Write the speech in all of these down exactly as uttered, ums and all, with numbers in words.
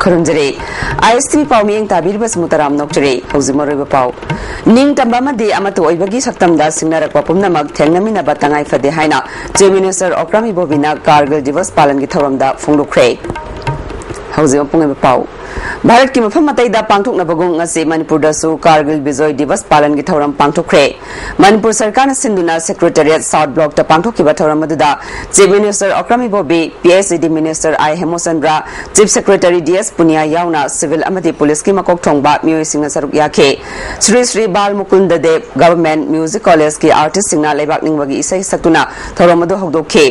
ꯈꯨꯔꯨꯝꯖꯔꯤ꯫ ꯑꯥꯏ ꯑꯦꯁ T V ꯄꯥꯎ ꯃꯤꯠꯌꯦꯡ ꯇꯥꯕꯤꯔꯤꯕꯁꯤꯡꯕꯨ ꯇꯔꯥꯝꯅ ꯑꯣꯛꯆꯔꯤ꯫ ꯍꯧꯖꯤꯛ ꯃꯔꯨꯑꯣꯏꯕ ꯄꯥꯎ꯫ ꯅꯤꯡꯇꯝꯕ ꯑꯃꯗꯤ ꯑꯃꯠꯇ ꯑꯣꯏꯕꯒꯤ ꯁꯛꯇꯝꯗ ꯁꯤꯡꯅꯔꯛꯄ ꯄꯨꯝꯅꯃꯛ ꯊꯦꯡꯅꯃꯤꯟꯅꯕ ꯇꯉꯥꯏ ꯐꯗꯦ ꯍꯥꯏꯅ Chief Minister ꯑꯣꯀ꯭ꯔꯥꯝ ꯏꯕꯣꯕꯤꯅ ꯀꯥꯔꯒꯤꯜ ꯗꯤꯕꯁ ꯄꯥꯂꯟꯒꯤ ꯊꯧꯔꯝꯗ ꯐꯣꯡꯗꯣꯛꯈ꯭ꯔꯦ꯫ ꯍꯧꯖꯤꯛ ꯃꯄꯨꯡ ꯑꯣꯏꯕ ꯄꯥꯎ꯫ ꯚꯥꯔꯠꯀꯤ ꯃꯐꯝ ꯑꯇꯩꯗ ꯄꯥꯡꯊꯣꯛꯅꯕꯒꯨꯝ ꯉꯁꯤ ꯃꯅꯤꯄꯨꯔꯗꯁꯨ ꯀꯥꯔꯒꯤꯜ ꯕꯤꯖꯣꯏ ꯗꯤꯕꯁ ꯄꯥꯂꯟꯒꯤ ꯊꯧꯔꯝ ꯄꯥꯡꯊꯣꯛꯈ꯭ꯔꯦ꯫ ꯃꯅꯤꯄꯨꯔ ꯁꯔꯀꯥꯔꯅ ꯁꯤꯟꯗꯨꯅ Secretariat South Blockꯇ ꯄꯥꯡꯊꯣꯛꯈꯤꯕ ꯊꯧꯔꯝ ꯑꯗꯨꯗ Chief Minister ꯑꯣꯀ꯭ꯔꯥꯝ Ibobi, P H E D Minister I ꯍꯦꯃꯆꯟꯗ꯭ꯔ, Chief Secretary D S Punia ꯌꯥꯎꯅ civil ꯑꯃꯗꯤ ꯄꯨꯂꯤꯁꯀꯤ ꯃꯀꯣꯛ ꯊꯣꯡꯕ ꯃꯤꯑꯣꯏꯁꯤꯡꯅ ꯁꯔꯨꯛ ꯌꯥꯈꯤ꯫ ꯁ꯭ꯔꯤ ꯁ꯭ꯔꯤ ꯕꯥꯜ ꯃꯨꯀꯨꯟꯗ ꯗꯦꯕ Government Music Collegeꯀꯤ artistꯁꯤꯡꯅ ꯂꯩꯕꯥꯛ ꯅꯤꯡꯕꯒꯤ ꯏꯁꯩ ꯁꯛꯇꯨꯅ ꯊꯧꯔꯝ ꯑꯗꯨ ꯍꯧꯗꯣꯛꯈꯤ꯫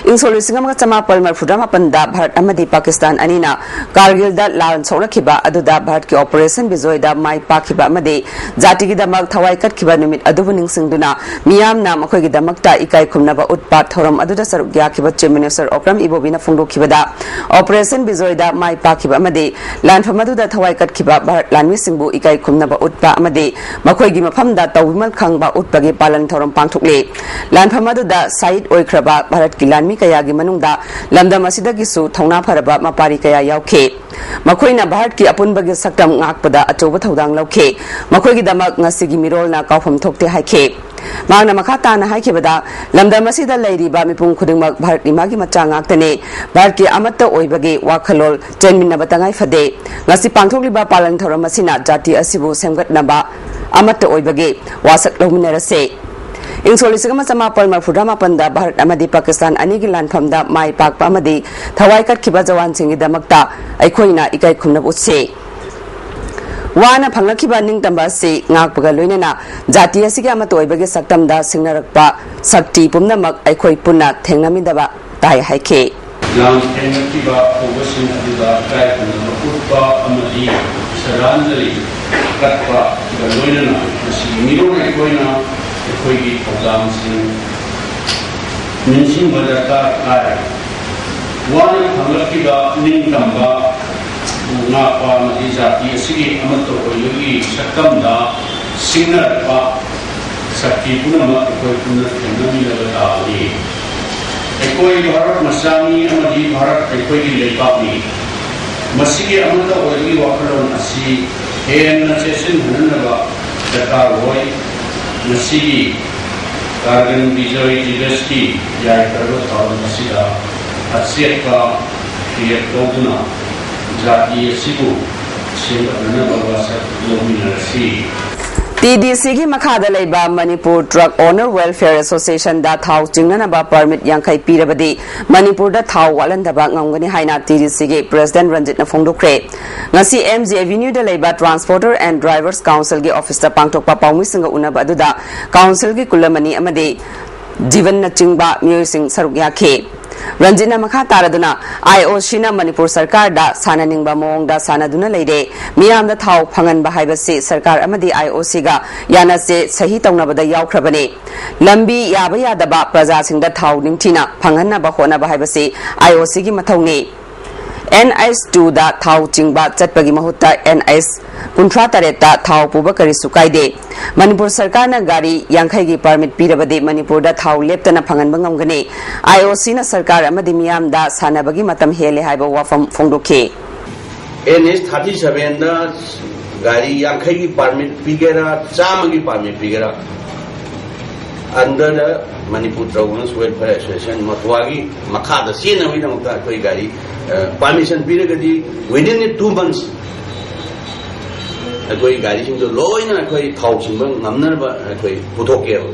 ꯏꯪ ꯁꯣꯛ ꯂꯤꯁꯤꯡ ꯑꯃꯒ ꯆꯃꯥꯄꯜ ꯃꯔꯤꯐꯨꯇꯔꯥ ꯃꯥꯄꯟꯗ ꯚꯥꯔꯠ ꯑꯃꯗꯤ ꯄꯥꯀꯤꯁꯇꯥꯟ ꯑꯅꯤꯅ ꯀꯥꯔꯒꯤꯜꯗ ꯂꯥꯟ ꯁꯣꯛꯅꯈꯤꯕ ꯑꯗꯨꯗ ꯚꯥꯔꯠꯀꯤ Operation ꯕꯤꯖꯣꯏꯗ ꯃꯥꯏ ꯄꯥꯛꯈꯤꯕ ꯑꯃꯗꯤ ꯖꯥꯇꯤꯒꯤꯗꯃꯛ ꯊꯋꯥꯏ ꯀꯠꯈꯤꯕ ꯅꯨꯃꯤꯠ ꯑꯗꯨꯕꯨ ꯅꯤꯡꯁꯤꯡꯗꯨꯅ ꯃꯤꯌꯥꯝꯅ ꯃꯈꯣꯏꯒꯤꯗꯃꯛꯇ ꯏꯀꯥꯏ ꯈꯨꯝꯅꯕ ꯎꯠꯄ ꯊꯧꯔꯝ ꯑꯗꯨꯗ ꯁꯔꯨꯛ ꯌꯥꯈꯤꯕ Chief Minister ꯑꯣꯀ꯭ꯔꯝ ꯏꯕꯣꯕꯤꯅ ꯐꯣꯡꯗꯣꯛꯈꯤꯕꯗ, Operation ꯕꯤꯖꯣꯏꯗ ꯃꯥꯏ ꯄꯥꯛꯈꯤꯕ ꯑꯃꯗꯤ ꯂꯥꯟꯐꯝ ꯑꯗꯨꯗ ꯊꯋꯥꯏ ꯀꯠꯈꯤꯕ ꯚꯥꯔꯠ ꯂꯥꯟꯃꯤꯁꯤꯡꯕꯨ ꯏꯀꯥꯏ ꯈꯨꯝꯅꯕ ꯎꯠꯄ ꯑꯃꯗꯤ ꯃꯈꯣꯏꯒꯤ ꯃꯐꯝꯗ ꯇꯧꯕꯤꯃꯜ ꯈꯪꯕ ꯎꯠꯄꯒꯤ ꯄꯥꯂꯟ ꯊꯧꯔꯝ ꯄꯥꯡꯊꯣꯛꯂꯤ꯫ ꯂꯥꯟꯐꯝ ꯑꯗꯨꯗ ꯁꯍꯤꯗ ꯑꯣꯏꯈ꯭ꯔꯕ ꯚꯥꯔꯠꯀꯤ ꯂꯥꯟꯃꯤ ꯀꯌꯥꯒꯤ ꯃꯅꯨꯡꯗ ꯂꯝꯗꯝ ꯑꯁꯤꯗꯒꯤꯁꯨ ꯊꯧꯅꯥ ꯐꯔꯕ ꯃꯄꯥꯔꯤ ꯀꯌꯥ ꯌꯥꯎꯈꯤ꯫ ꯃꯈꯣꯏꯅ ꯚꯥꯔꯠꯀꯤ ꯑꯄꯨꯟꯕꯒꯤ ꯁꯛꯇꯝ ꯉꯥꯛꯄꯗ ꯑꯆꯧꯕ ꯊꯧꯗꯥꯡ ꯂꯧꯈꯤ꯫ ꯃꯈꯣꯏꯒꯤꯗꯃꯛ ꯉꯁꯤꯒꯤ ꯃꯤꯔꯣꯜꯅ ꯀꯥꯎꯐꯝ ꯊꯣꯛꯇꯦ ꯍꯥꯏꯈꯤ꯫ ꯃꯍꯥꯛꯅ ꯃꯈꯥ ꯇꯥꯅ ꯍꯥꯏꯈꯤꯕꯗ, ꯂꯝꯗꯝ ꯑꯁꯤꯗ ꯂꯩꯔꯤꯕ ꯃꯤꯄꯨꯝ ꯈꯨꯗꯤꯡꯃꯛ ꯚꯥꯔꯠ ꯏꯃꯥꯒꯤ ꯃꯆꯥ ꯉꯥꯛꯇꯅꯤ꯫ ꯚꯥꯔꯠꯀꯤ ꯑꯃꯠꯇ ꯑꯣꯏꯕꯒꯤ ꯋꯥꯈꯜꯂꯣꯟ ꯆꯦꯟꯃꯤꯟꯅꯕ ꯇꯉꯥꯏ ꯐꯗꯦ꯫ ꯉꯁꯤ ꯄꯥꯡꯊꯣꯛꯂꯤꯕ ꯄꯥꯂꯟ ꯊꯧꯔꯝ ꯑꯁꯤꯅ ꯖꯥꯇꯤ ꯑꯁꯤꯕꯨ ꯁꯦꯝꯒꯠꯅꯕ ꯑꯃꯠꯇ ꯑꯣꯏꯕꯒꯤ ꯋꯥꯁꯛ ꯂꯧꯃꯤꯟꯅꯔꯁꯦ꯫ ꯏꯪ ꯁꯣꯛ ꯂꯤꯁꯤꯡ ꯑꯃ ꯆꯃꯥꯄꯜ ꯃꯔꯤꯐꯨꯇꯔꯥ ꯃꯥꯄꯟꯗ ꯚꯥꯔꯠ ꯑꯃꯗꯤ ꯄꯥꯀꯤꯁꯇꯥꯟ ꯑꯅꯤꯒꯤ ꯂꯥꯟꯐꯝꯗ ꯃꯥꯏ ꯄꯥꯛꯄ ꯑꯃꯗꯤ ꯊꯋꯥꯏ ꯀꯠꯈꯤꯕ ꯖꯋꯥꯟꯁꯤꯡꯒꯤꯗꯃꯛꯇ ꯑꯩꯈꯣꯏꯅ ꯏꯀꯥꯏ ꯈꯨꯝꯅꯕ ꯎꯠꯁꯤ꯫ ꯋꯥꯅ ꯐꯪꯂꯛꯈꯤꯕ ꯅꯤꯡꯇꯝꯕ ꯑꯁꯤ ꯉꯥꯛꯄꯒ ꯂꯣꯏꯅꯅ ꯖꯥꯇꯤ ꯑꯁꯤꯒꯤ ꯑꯃꯠꯇ ꯑꯣꯏꯕꯒꯤ ꯁꯛꯇꯝꯗ ꯁꯤꯡꯅꯔꯛꯄ ꯁꯛꯇꯤ ꯄꯨꯝꯅꯃꯛ ꯑꯩꯈꯣꯏ ꯄꯨꯟꯅ ꯊꯦꯡꯅꯃꯤꯟꯅꯕ ꯇꯥꯏ ꯍꯥꯏꯈꯤ꯫ ꯂꯥꯟ ꯊꯦꯡꯅꯈꯤꯕ ꯍꯧꯕꯁꯤꯡ ꯑꯗꯨꯗ ꯏꯀꯥꯏ ꯈꯨꯝꯅꯕ ꯎꯠꯄ ꯑꯃꯗꯤ ꯁ꯭ꯔꯗꯥꯟꯖꯂꯤ ꯀꯠꯄꯒ ꯂꯣꯏꯅꯅ ꯉꯁꯤꯒꯤ ꯃꯤꯔꯣꯜ ꯑꯩꯈꯣꯏꯅ ꯑꯩꯈꯣꯏꯒꯤ ꯊꯧꯗꯥꯡꯁꯤꯡ ꯅꯤꯡꯁꯤꯡꯕ ꯗꯔꯀꯥꯔ ꯇꯥꯏ꯫ ꯋꯥꯅ ꯐꯪꯂꯛꯈꯤꯕ ꯅꯤꯡꯇꯝꯕ ꯉꯥꯛꯄ ꯑꯃꯗꯤ ꯖꯥꯇꯤ ꯑꯁꯤꯒꯤ ꯑꯃꯠꯇ ꯑꯣꯏꯕꯒꯤ ꯁꯛꯇꯝꯗ ꯁꯤꯡꯅꯔꯛꯄ ꯁꯛꯇꯤ ꯄꯨꯝꯅꯃꯛ ꯑꯩꯈꯣꯏ ꯄꯨꯟꯅ ꯊꯦꯡꯅꯃꯤꯟꯅꯕ ꯇꯥꯕꯅꯤ꯫ ꯑꯩꯈꯣꯏ ꯚꯥꯔꯠ ꯃꯆꯥꯅꯤ ꯑꯃꯗꯤ ꯚꯥꯔꯠ ꯑꯩꯈꯣꯏꯒꯤ ꯂꯩꯕꯥꯛꯅꯤ꯫ ꯃꯁꯤꯒꯤ ꯑꯃꯠꯇ ꯑꯣꯏꯕꯒꯤ ꯋꯥꯈꯜꯂꯣꯟ ꯑꯁꯤ ꯍꯦꯟꯅ ꯆꯦꯠꯁꯤꯟꯍꯟꯅꯕ ꯗꯔꯀꯥꯔ ꯑꯣꯏ꯫ ꯉꯁꯤꯒꯤ ꯀꯥꯔꯒꯤꯜ ꯕꯤꯖꯣꯏ ꯗꯤꯕꯁꯀꯤ ꯌꯥꯏꯐꯔꯕ ꯊꯧꯔꯝ ꯑꯁꯤꯗ ꯑꯆꯦꯠꯄ ꯐꯤꯔꯦꯞ ꯂꯧꯗꯨꯅ ꯖꯥꯇꯤ ꯑꯁꯤꯕꯨ ꯁꯦꯝꯒꯠꯅꯅꯕ ꯋꯥꯁꯛ ꯂꯧꯃꯤꯟꯅꯔꯁꯤ꯫ ꯇꯤ ꯗꯤ ꯁꯤꯒꯤ ꯃꯈꯥꯗ ꯂꯩꯕ ꯃꯅꯤꯄꯨꯔ ꯇ꯭ꯔꯛ ꯑꯣꯅꯔ ꯋꯦꯜꯐꯤꯌꯔ ꯑꯦꯁꯣꯁꯤꯌꯦꯁꯟꯗ ꯊꯥꯎ ꯆꯤꯡꯅꯅꯕ ꯄꯔꯃꯤꯠ ꯌꯥꯡꯈꯩ ꯄꯤꯔꯕꯗꯤ ꯃꯅꯤꯄꯨꯔꯗ ꯊꯥꯎ ꯋꯥꯠꯍꯟꯗꯕ ꯉꯝꯒꯅꯤ ꯍꯥꯏꯅ ꯇꯤ ꯗꯤ ꯁꯤꯒꯤ ꯄ꯭ꯔꯦꯁꯤꯗꯦꯟꯠ ꯔꯟꯖꯤꯠꯅ ꯐꯣꯡꯗꯣꯛꯈ꯭ꯔꯦ꯫ ꯉꯁꯤ ꯑꯦꯝ ꯖꯤ ꯑꯦꯚꯤꯅ꯭ꯌꯨꯗ ꯂꯩꯕ ꯇ꯭ꯔꯥꯟꯁꯄꯣꯔꯇꯔ ꯑꯦꯟ ꯗ꯭ꯔꯥꯏꯚꯔꯁ ꯀꯥꯎꯟꯁꯤꯜꯒꯤ ꯑꯣꯐꯤꯁꯇ ꯄꯥꯡꯊꯣꯛꯄ ꯄꯥꯎꯃꯤꯁꯤꯡꯒ ꯎꯅꯕ ꯑꯗꯨꯗ ꯀꯥꯎꯟꯁꯤꯜꯒꯤ ꯀꯨꯂꯃꯅꯤ ꯑꯃꯗꯤ ꯖꯤꯕꯟꯅꯆꯤꯡꯕ ꯃꯤꯑꯣꯏꯁꯤꯡ ꯁꯔꯨꯛ ꯌꯥꯈꯤ꯫ ꯔꯟꯖꯤꯠꯅ ꯃꯈꯥ ꯇꯥꯔꯗꯨꯅ, ꯑꯥꯏ ꯑꯣ ꯁꯤꯅ ꯃꯅꯤꯄꯨꯔ ꯁꯔꯀꯥꯔꯗ ꯁꯥꯟꯅꯅꯤꯡꯕ ꯃꯑꯣꯡꯗ ꯁꯥꯟꯅꯗꯨꯅ ꯂꯩꯔꯦ꯫ ꯃꯤꯌꯥꯝꯗ ꯊꯥꯎ ꯐꯪꯍꯟꯕ ꯍꯥꯏꯕꯁꯤ ꯁꯔꯀꯥꯔ ꯑꯃꯗꯤ ꯑꯥꯏ ꯑꯣ ꯁꯤꯒ ꯌꯥꯅꯆꯦ ꯁꯍꯤ ꯇꯧꯅꯕꯗ ꯌꯥꯎꯈ꯭ꯔꯕꯅꯤ꯫ ꯂꯝꯕꯤ ꯌꯥꯕ ꯌꯥꯗꯕ ꯄ꯭ꯔꯖꯥꯁꯤꯡꯗ ꯊꯥꯎ ꯅꯤꯡꯊꯤꯅ ꯐꯪꯍꯟꯅꯕ ꯍꯣꯠꯅꯕ ꯍꯥꯏꯕꯁꯤ ꯑꯥꯏ ꯑꯣ ꯁꯤꯒꯤ ꯃꯊꯧꯅꯤ꯫ ꯑꯦꯟ ꯑꯩꯆ ꯇꯨꯗ ꯊꯥꯎ ꯆꯤꯡꯕ ꯆꯠꯄꯒꯤ ꯃꯍꯨꯠꯇ ꯑꯦꯟ ꯑꯩꯆ ꯀꯨꯟꯊ꯭ꯔꯥ ꯇꯔꯦꯠꯇ ꯊꯥꯎ ꯄꯨꯕ ꯀꯔꯤꯁꯨ ꯀꯥꯏꯗꯦ꯫ ꯃꯅꯤꯄꯨꯔ ꯁꯔꯀꯥꯔꯅ ꯒꯥꯔꯤ ꯌꯥꯡꯈꯩꯒꯤ ꯄꯔꯃꯤꯠ ꯄꯤꯔꯕꯗꯤ ꯃꯅꯤꯄꯨꯔꯗ ꯊꯥꯎ ꯂꯦꯞꯇꯅ ꯐꯪꯍꯟꯕ ꯉꯝꯒꯅꯤ꯫ ꯑꯥꯏ ꯑꯣ ꯁꯤꯅ ꯁꯔꯀꯥꯔ ꯑꯃꯗꯤ ꯃꯤꯌꯥꯝꯗ ꯁꯥꯟꯅꯕꯒꯤ ꯃꯇꯝ ꯍꯦꯜꯂꯦ ꯍꯥꯏꯕ ꯋꯥꯐꯝ ꯐꯣꯡꯗꯣꯛꯈꯤ꯫ ꯑꯦꯟ ꯑꯩꯆ ꯊꯥꯔꯇꯤ ꯁꯚꯦꯟꯗ ꯒꯥꯔꯤ ꯌꯥꯡꯈꯩꯒꯤ ꯄꯥꯔꯃꯤꯠ ꯄꯤꯒꯦꯔꯥ, ꯆꯥꯝꯃꯒꯤ ꯄꯥꯔꯃꯤꯠ ꯄꯤꯒꯦꯔꯥ, under the Manipur Tribal Welfare Association, ꯃꯇ꯭ꯋꯥꯒꯤ ꯃꯈꯥꯗ ꯆꯦꯟꯅꯕꯒꯤꯗꯃꯛꯇ ꯑꯩꯈꯣꯏ ꯒꯥꯔꯤ ꯄꯥꯔꯃꯤꯁꯟ ꯄꯤꯔꯒꯗꯤ within the two months ꯑꯩꯈꯣꯏ ꯒꯥꯔꯤꯁꯤꯡꯗꯣ ꯂꯣꯏꯅ ꯑꯩꯈꯣꯏ ꯊꯥꯎ ꯁꯤꯟꯕ ꯉꯝꯅꯅꯕ ꯑꯩꯈꯣꯏ ꯄꯨꯊꯣꯛꯀꯦꯕ꯫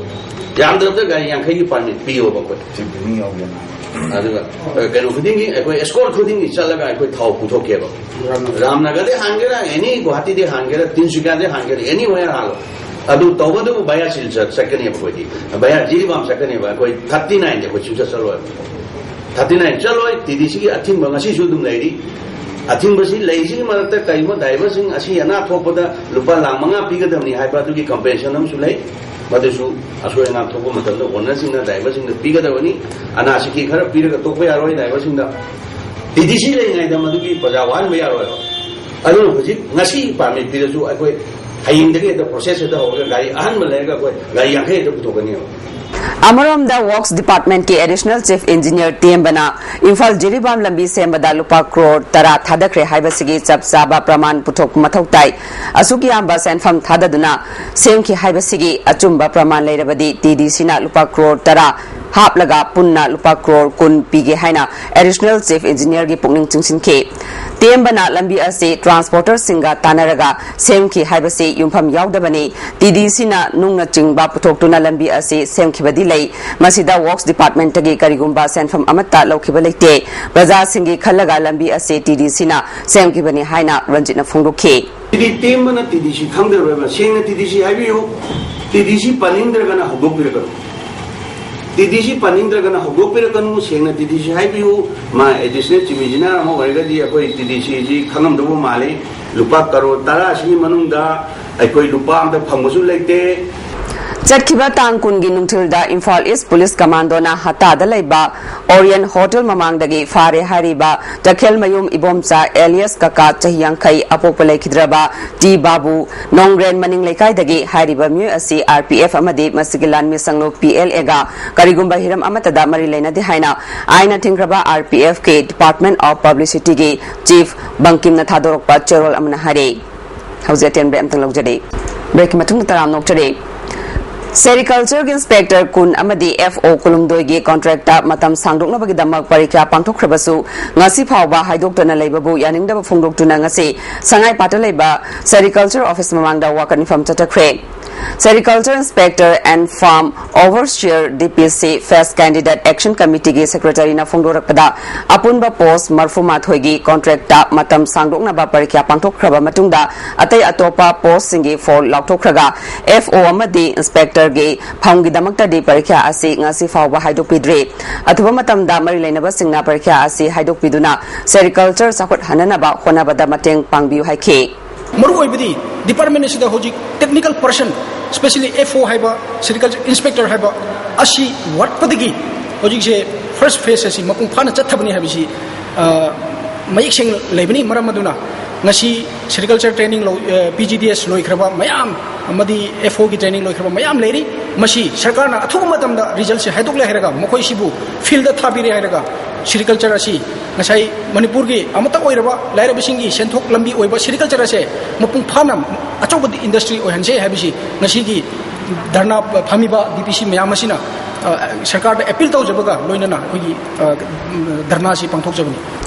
ꯌꯥꯝꯗ꯭ꯔꯕꯗ ꯒꯥꯔꯤ ꯌꯥꯡꯈꯩꯒꯤ ꯄꯥꯔꯃꯤꯠ ꯄꯤꯌꯣꯕ ꯑꯩꯈꯣꯏ꯫ ꯑꯗꯨꯒ ꯀꯩꯅꯣ ꯈꯨꯗꯤꯡꯒꯤ ꯑꯩꯈꯣꯏ ꯑꯦꯁꯀꯣꯔꯠ ꯈꯨꯗꯤꯡꯒꯤ ꯆꯠꯂꯒ ꯑꯩꯈꯣꯏ ꯊꯥꯎ ꯄꯨꯊꯣꯛꯀꯦꯕ꯫ ꯔꯥꯝꯅꯒꯔꯗꯤ ꯍꯥꯟꯒꯦꯔꯥ, ꯑꯦꯅꯤ ꯒꯨꯋꯥꯍꯥꯇꯤꯗꯤ ꯍꯥꯟꯒꯦꯔꯥ, ꯇꯤꯟꯁꯨꯀꯤꯌꯥꯗꯤ ꯍꯥꯟꯒꯦꯔꯥ, ꯑꯦꯅꯤ ꯋꯦꯌꯔ ꯍꯥꯜꯂꯣ꯫ ꯑꯗꯨ ꯇꯧꯕꯗꯨꯕꯨ ꯚꯌꯥ ꯁꯤꯜꯆꯔ ꯆꯠꯀꯅꯦꯕ ꯑꯩꯈꯣꯏꯗꯤ꯫ ꯚꯌꯥ ꯖꯤꯔꯤꯕꯥꯝ ꯆꯠꯀꯅꯦꯕ꯫ ꯑꯩꯈꯣꯏ ꯊꯥꯔꯇꯤ ꯅꯥꯏꯟꯗꯤ ꯑꯩꯈꯣꯏ ꯁꯨꯡꯆꯠ ꯆꯠꯂꯣꯏꯕ꯫ ꯊꯥꯔꯇꯤ ꯅꯥꯏꯟ ꯆꯠꯂꯣꯏ꯫ ꯇꯤ ꯗꯤ ꯁꯤꯒꯤ ꯑꯊꯤꯡꯕ ꯉꯁꯤꯁꯨ ꯑꯗꯨꯝ ꯂꯩꯔꯤ꯫ ꯑꯊꯤꯡꯕꯁꯤ ꯂꯩꯔꯤꯁꯤꯒꯤ ꯃꯔꯛꯇ ꯀꯔꯤꯒꯨꯝꯕ ꯗ꯭ꯔꯥꯏꯚꯔꯁꯤꯡ ꯑꯁꯤ ꯑꯅꯥ ꯊꯣꯛꯄꯗ ꯂꯨꯄꯥ ꯂꯥꯈ ꯃꯉꯥ ꯄꯤꯒꯗꯕꯅꯤ ꯍꯥꯏꯕ ꯑꯗꯨꯒꯤ ꯀꯝꯄꯦꯟꯁꯦꯁꯟ ꯑꯃꯁꯨ ꯂꯩ꯫ ꯃꯗꯨꯁꯨ ꯑꯁꯣꯏ ꯑꯉꯥꯝ ꯊꯣꯛꯄ ꯃꯇꯝꯗ ꯑꯣꯅꯔꯁꯤꯡꯅ ꯗ꯭ꯔꯥꯏꯚꯔꯁꯤꯡꯗ ꯄꯤꯒꯗꯕꯅꯤ꯫ ꯑꯅꯥ ꯁꯤꯀꯤ ꯈꯔ ꯄꯤꯔꯒ ꯇꯣꯛꯄ ꯌꯥꯔꯣꯏ ꯗ꯭ꯔꯥꯏꯚꯔꯁꯤꯡꯗ꯫ ꯇꯤ ꯗꯤ ꯁꯤ ꯂꯩꯔꯤꯉꯩꯗ ꯃꯗꯨꯒꯤ ꯄ꯭ꯔꯖꯥ ꯋꯥꯍꯟꯕ ꯌꯥꯔꯣꯏꯕ꯫ ꯑꯗꯨꯅ ꯍꯧꯖꯤꯛ ꯉꯁꯤ ꯄꯥꯔꯃꯤꯠ ꯄꯤꯔꯁꯨ ꯑꯩꯈꯣꯏ ꯍꯌꯦꯡꯗꯒꯤ ꯍꯦꯛꯇ ꯄ꯭ꯔꯣꯁꯦꯁ ꯍꯦꯛꯇ ꯍꯧꯔꯒ ꯒꯥꯔꯤ ꯑꯍꯟꯕ ꯂꯩꯔꯒ ꯑꯩꯈꯣꯏ ꯒꯥꯔꯤ ꯌꯥꯡꯈꯩ ꯍꯦꯛꯇ ꯄꯨꯊꯣꯛꯀꯅꯦꯕ꯫ ꯑꯃꯔꯣꯝꯗ, Works Department ꯀꯤ Additional Chief Engineer ꯇꯦꯝꯕꯅ Imphal Jiribam ꯂꯝꯕꯤ ꯁꯦꯝꯕꯗ ꯂꯨꯄꯥ ꯀ꯭ꯔꯣꯔ ꯇꯔꯥ ꯊꯥꯗꯈ꯭ꯔꯦ ꯍꯥꯏꯕꯁꯤꯒꯤ ꯆꯞ ꯆꯥꯕ ꯄ꯭ꯔꯃꯥꯟ ꯄꯨꯊꯣꯛꯄ ꯃꯊꯧ ꯇꯥꯏ꯫ ꯑꯁꯨꯛ ꯌꯥꯝꯕ ꯁꯦꯟꯐꯝ ꯊꯥꯗꯗꯨꯅ ꯁꯦꯝꯈꯤ ꯍꯥꯏꯕꯁꯤꯒꯤ ꯑꯆꯨꯝꯕ ꯄ꯭ꯔꯃꯥꯟ ꯂꯩꯔꯕꯗꯤ, ꯇꯤ ꯗꯤ ꯁꯤꯅ ꯂꯨꯄꯥ ꯀ꯭ꯔꯣꯔ ꯇꯔꯥ ꯍꯥꯞꯂꯒ ꯄꯨꯟꯅ ꯂꯨꯄꯥ ꯀ꯭ꯔꯣꯔ ꯀꯨꯟ ꯄꯤꯒꯦ ꯍꯥꯏꯅ Additional Chief Engineer ꯒꯤ ꯄꯨꯛꯅꯤꯡ ꯆꯤꯡꯁꯤꯟꯈꯤ꯫ ꯇꯦꯝꯕꯅ ꯂꯝꯕꯤ ꯑꯁꯤ transporter ꯁꯤꯡꯒ ꯇꯥꯟꯅꯔꯒ ꯁꯦꯝꯈꯤ ꯍꯥꯏꯕꯁꯤ ꯌꯨꯝꯐꯝ ꯌꯥꯎꯗꯕꯅꯤ꯫ ꯇꯤ ꯗꯤ ꯁꯤꯅ ꯅꯨꯡꯅꯆꯤꯡꯕ ꯄꯨꯊꯣꯛꯇꯨꯅ ꯂꯝꯕꯤ ꯑꯁꯤ ꯁꯦꯝꯈꯤꯕꯗꯤ ꯂꯩ꯫ ꯃꯁꯤꯗ Works Department ꯇꯒꯤ ꯀꯔꯤꯒꯨꯝꯕ ꯁꯦꯟꯐꯝ ꯑꯃꯠꯇ ꯂꯧꯈꯤꯕ ꯂꯩꯇꯦ꯫ ꯄ꯭ꯔꯖꯥꯁꯤꯡꯒꯤ ꯈꯜꯂꯒ ꯂꯝꯕꯤ ꯑꯁꯤ ꯇꯤ ꯗꯤ ꯁꯤꯅ ꯁꯦꯝꯈꯤꯕꯅꯤ ꯍꯥꯏꯅ ꯔꯟꯖꯤꯠꯅ ꯐꯣꯡꯗꯣꯛꯈꯤ꯫ ꯁꯤꯗꯤ ꯇꯦꯝꯕꯅ ꯇꯤ ꯗꯤ ꯁꯤ ꯈꯪꯗ꯭ꯔꯕ? ꯁꯦꯡꯅ ꯇꯤ ꯗꯤ ꯁꯤ ꯍꯥꯏꯕꯤꯌꯨ꯫ ꯇꯤ ꯗꯤ ꯁꯤ ꯄꯟꯅꯤꯡꯗ꯭ꯔꯒꯅ ꯍꯧꯗꯣꯛꯄꯤꯔꯛꯀꯅꯨ꯫ ꯇꯤ ꯗꯤ ꯁꯤ ꯄꯟꯅꯤꯡꯗ꯭ꯔꯒꯅ ꯍꯧꯗꯣꯛꯄꯤꯔꯛꯀꯅꯨ, ꯁꯦꯡꯅ ꯇꯤ ꯗꯤ ꯁꯤ ꯍꯥꯏꯕꯤꯌꯨ꯫ ꯃꯥ Additional Chief Engineer ꯑꯃ ꯑꯣꯏꯔꯒꯗꯤ ꯑꯩꯈꯣꯏ ꯇꯤ ꯗꯤ ꯁꯤ ꯁꯤ ꯈꯪꯉꯝꯗꯧꯕ ꯃꯥꯜꯂꯤ꯫ ꯂꯨꯄꯥ ꯀꯔꯣꯔ ꯇꯔꯥꯁꯤꯒꯤ ꯃꯅꯨꯡꯗ ꯑꯩꯈꯣꯏ ꯂꯨꯄꯥ ꯑꯃꯇ ꯐꯪꯕꯁꯨ ꯂꯩꯇꯦ꯫ ꯆꯠꯈꯤꯕ ꯇꯥꯡ ꯀꯨꯟꯒꯤ ꯅꯨꯡꯊꯤꯜꯗ ꯏꯝꯐꯥꯜ East Police Commando ꯅ ꯍꯠꯇꯥꯗ ꯂꯩꯕ Orient Hotel ꯃꯃꯥꯡꯗꯒꯤ ꯐꯥꯔꯦ ꯍꯥꯏꯔꯤꯕ ꯇꯈꯦꯜꯃꯌꯨꯝ ꯏꯕꯣꯝꯆꯥ alias ꯀꯀꯥ ꯆꯍꯤ ꯌꯥꯡꯈꯩ ꯑꯄꯣꯛꯄ ꯂꯩꯈꯤꯗ꯭ꯔꯕ ꯇꯤ ꯕꯥꯕꯨ, ꯅꯣꯡꯒ꯭ꯔꯦꯟ ꯃꯅꯤꯡ ꯂꯩꯀꯥꯏꯗꯒꯤ꯫ ꯍꯥꯏꯔꯤꯕ ꯃꯤꯑꯣꯏ ꯑꯁꯤ ꯑꯥꯔ ꯄꯤ ꯑꯦꯐ ꯑꯃꯗꯤ ꯃꯁꯤꯒꯤ ꯂꯥꯟꯃꯤ ꯁꯪꯂꯨꯞ ꯄꯤ ꯑꯦꯜ ꯑꯦꯒ ꯀꯔꯤꯒꯨꯝꯕ ꯍꯤꯔꯝ ꯑꯃꯠꯇꯗ ꯃꯔꯤ ꯂꯩꯅꯗꯦ ꯍꯥꯏꯅ ꯑꯥꯏꯟꯅ ꯊꯤꯡꯈ꯭ꯔꯕ ꯑꯥꯔ ꯄꯤ ꯑꯦꯐ ꯀꯤ Department of Publicity ꯒꯤ Chief ꯕꯪꯀꯤꯝꯅ ꯊꯥꯗꯣꯔꯛꯄ ꯆꯦꯔꯣꯜ ꯑꯃꯅ ꯍꯥꯏꯔꯤ꯫ ꯍꯧꯖꯤꯛ ꯑꯇꯦꯟꯕ ꯑꯝꯇꯪ ꯂꯧꯖꯔꯤ꯫ Break ꯀꯤ ꯃꯇꯨꯡꯗ ꯇꯔꯥꯝꯅ ꯑꯣꯛꯆꯔꯤ꯫ Sericulture ꯒꯤ Inspector ꯀꯨꯟ ꯑꯃꯗꯤ F O ꯀꯨꯟꯍꯨꯝꯗꯣꯏꯒꯤ contract ꯇ ꯃꯇꯝ ꯁꯥꯡꯗꯣꯛꯅꯕꯒꯤꯗꯃꯛ ꯄꯔꯤꯈ꯭ꯌꯥ ꯄꯥꯡꯊꯣꯛꯈ꯭ꯔꯕꯁꯨ ꯉꯁꯤ ꯐꯥꯎꯕ ꯍꯥꯏꯗꯣꯛꯇꯅ ꯂꯩꯕꯕꯨ ꯌꯥꯅꯤꯡꯗꯕ ꯐꯣꯡꯗꯣꯛꯇꯨꯅ ꯉꯁꯤ ꯁꯉꯥꯏꯄꯥꯠꯇ ꯂꯩꯕ Sericulture Office ꯃꯃꯥꯡꯗ ꯋꯥꯀꯠ ꯃꯤꯐꯝ ꯆꯠꯊꯈ꯭ꯔꯦ꯫ Sericulture Inspector and Farm Overseer, D P C, Fest Candidate Action Committee ꯒꯤ Secretary ꯅ ꯐꯣꯡꯗꯣꯔꯛꯄꯗ, ꯑꯄꯨꯟꯕ post ꯃꯔꯤꯐꯨ ꯃꯥꯊꯣꯏꯒꯤ contract ꯇ ꯃꯇꯝ ꯁꯥꯡꯗꯣꯛꯅꯕ ꯄꯔꯤꯈ꯭ꯌꯥ ꯄꯥꯡꯊꯣꯛꯈ꯭ꯔꯕ ꯃꯇꯨꯡꯗ, ꯑꯇꯩ ꯑꯇꯣꯞꯄ post ꯁꯤꯡꯒꯤ ꯐꯣꯜ ꯂꯥꯎꯊꯣꯛꯈ꯭ꯔꯒ, F O ꯑꯃꯗꯤ Inspector ꯒꯤ ꯐꯝꯒꯤꯗꯃꯛꯇꯗꯤ ꯄꯔꯤꯈ꯭ꯌꯥ ꯑꯁꯤ ꯉꯁꯤ ꯐꯥꯎꯕ ꯍꯥꯏꯗꯣꯛꯄꯤꯗ꯭ꯔꯤ꯫ ꯑꯊꯨꯕ ꯃꯇꯝꯗ ꯃꯔꯤ ꯂꯩꯅꯕꯁꯤꯡꯅ ꯄꯔꯤꯈ꯭ꯌꯥ ꯑꯁꯤ ꯍꯥꯏꯗꯣꯛꯄꯤꯗꯨꯅ Sericulture ꯆꯥꯎꯈꯠꯍꯟꯅꯅꯕ ꯍꯣꯠꯅꯕꯗ ꯃꯇꯦꯡ ꯄꯥꯡꯕꯤꯌꯨ ꯍꯥꯏꯈꯤ꯫ ꯃꯔꯨ ꯑꯣꯏꯕꯗꯤ department ꯑꯁꯤꯗ ꯍꯧꯖꯤꯛ technical person, specially F O ꯍꯥꯏꯕ, Sericulture Inspector ꯍꯥꯏꯕ ꯑꯁꯤ ꯋꯥꯠꯄꯗꯒꯤ ꯍꯧꯖꯤꯛꯁꯦ first phase ꯑꯁꯤ ꯃꯄꯨꯡ ꯐꯥꯅ ꯆꯠꯊꯕꯅꯤ ꯍꯥꯏꯕꯁꯤ, ꯑ, ꯃꯌꯦꯛ ꯁꯦꯡꯅ ꯂꯩꯕꯅꯤ꯫ ꯃꯔꯝ ꯑꯗꯨꯅ ꯉꯁꯤ Sericulture training ꯂꯧ-, ꯑ, P G D S ꯂꯣꯏꯈ꯭ꯔꯕ ꯃꯌꯥꯝ ꯑꯃꯗꯤ F O ꯒꯤ training ꯂꯣꯏꯈ꯭ꯔꯕ ꯃꯌꯥꯝ ꯂꯩꯔꯤ꯫ ꯃꯁꯤ ꯁꯔꯀꯥꯔꯅ ꯑꯊꯨꯕ ꯃꯇꯝꯗ ꯔꯤꯖꯜꯁꯦ ꯍꯥꯏꯗꯣꯛꯂꯦ ꯍꯥꯏꯔꯒ, ꯃꯈꯣꯏꯁꯤꯕꯨ ꯐꯤꯜꯗ ꯊꯥꯕꯤꯔꯦ ꯍꯥꯏꯔꯒ, ꯁꯤꯔꯤꯀꯜꯆꯔ ꯑꯁꯤ ꯉꯁꯥꯏ ꯃꯅꯤꯄꯨꯔꯒꯤ ꯑꯃꯠꯇ ꯑꯣꯏꯔꯕ ꯂꯥꯏꯔꯕꯁꯤꯡꯒꯤ ꯁꯦꯟꯊꯣꯛ ꯂꯝꯕꯤ ꯑꯣꯏꯕ ꯁꯤꯔꯤꯀꯜꯆꯔ ꯑꯁꯦ ꯃꯄꯨꯡ ꯐꯥꯅ ꯑꯆꯧꯕ ꯏꯟꯗꯁꯇ꯭ꯔꯤ ꯑꯣꯏꯍꯟꯁꯦ ꯍꯥꯏꯕꯁꯤ ꯉꯁꯤꯒꯤ ꯙꯔꯅꯥ ꯐꯝꯃꯤꯕ ꯗꯤ ꯄꯤ ꯁꯤ ꯃꯌꯥꯝ ꯑꯁꯤꯅ, ꯑ, ꯁꯔꯀꯥꯔꯗ ꯑꯦꯄꯤꯜ ꯇꯧꯖꯕꯒ ꯂꯣꯏꯅꯅ ꯑꯩꯈꯣꯏꯒꯤ, ꯑ, ꯙꯔꯅꯥꯁꯤ ꯄꯥꯡꯊꯣꯛꯆꯕꯅꯤ꯫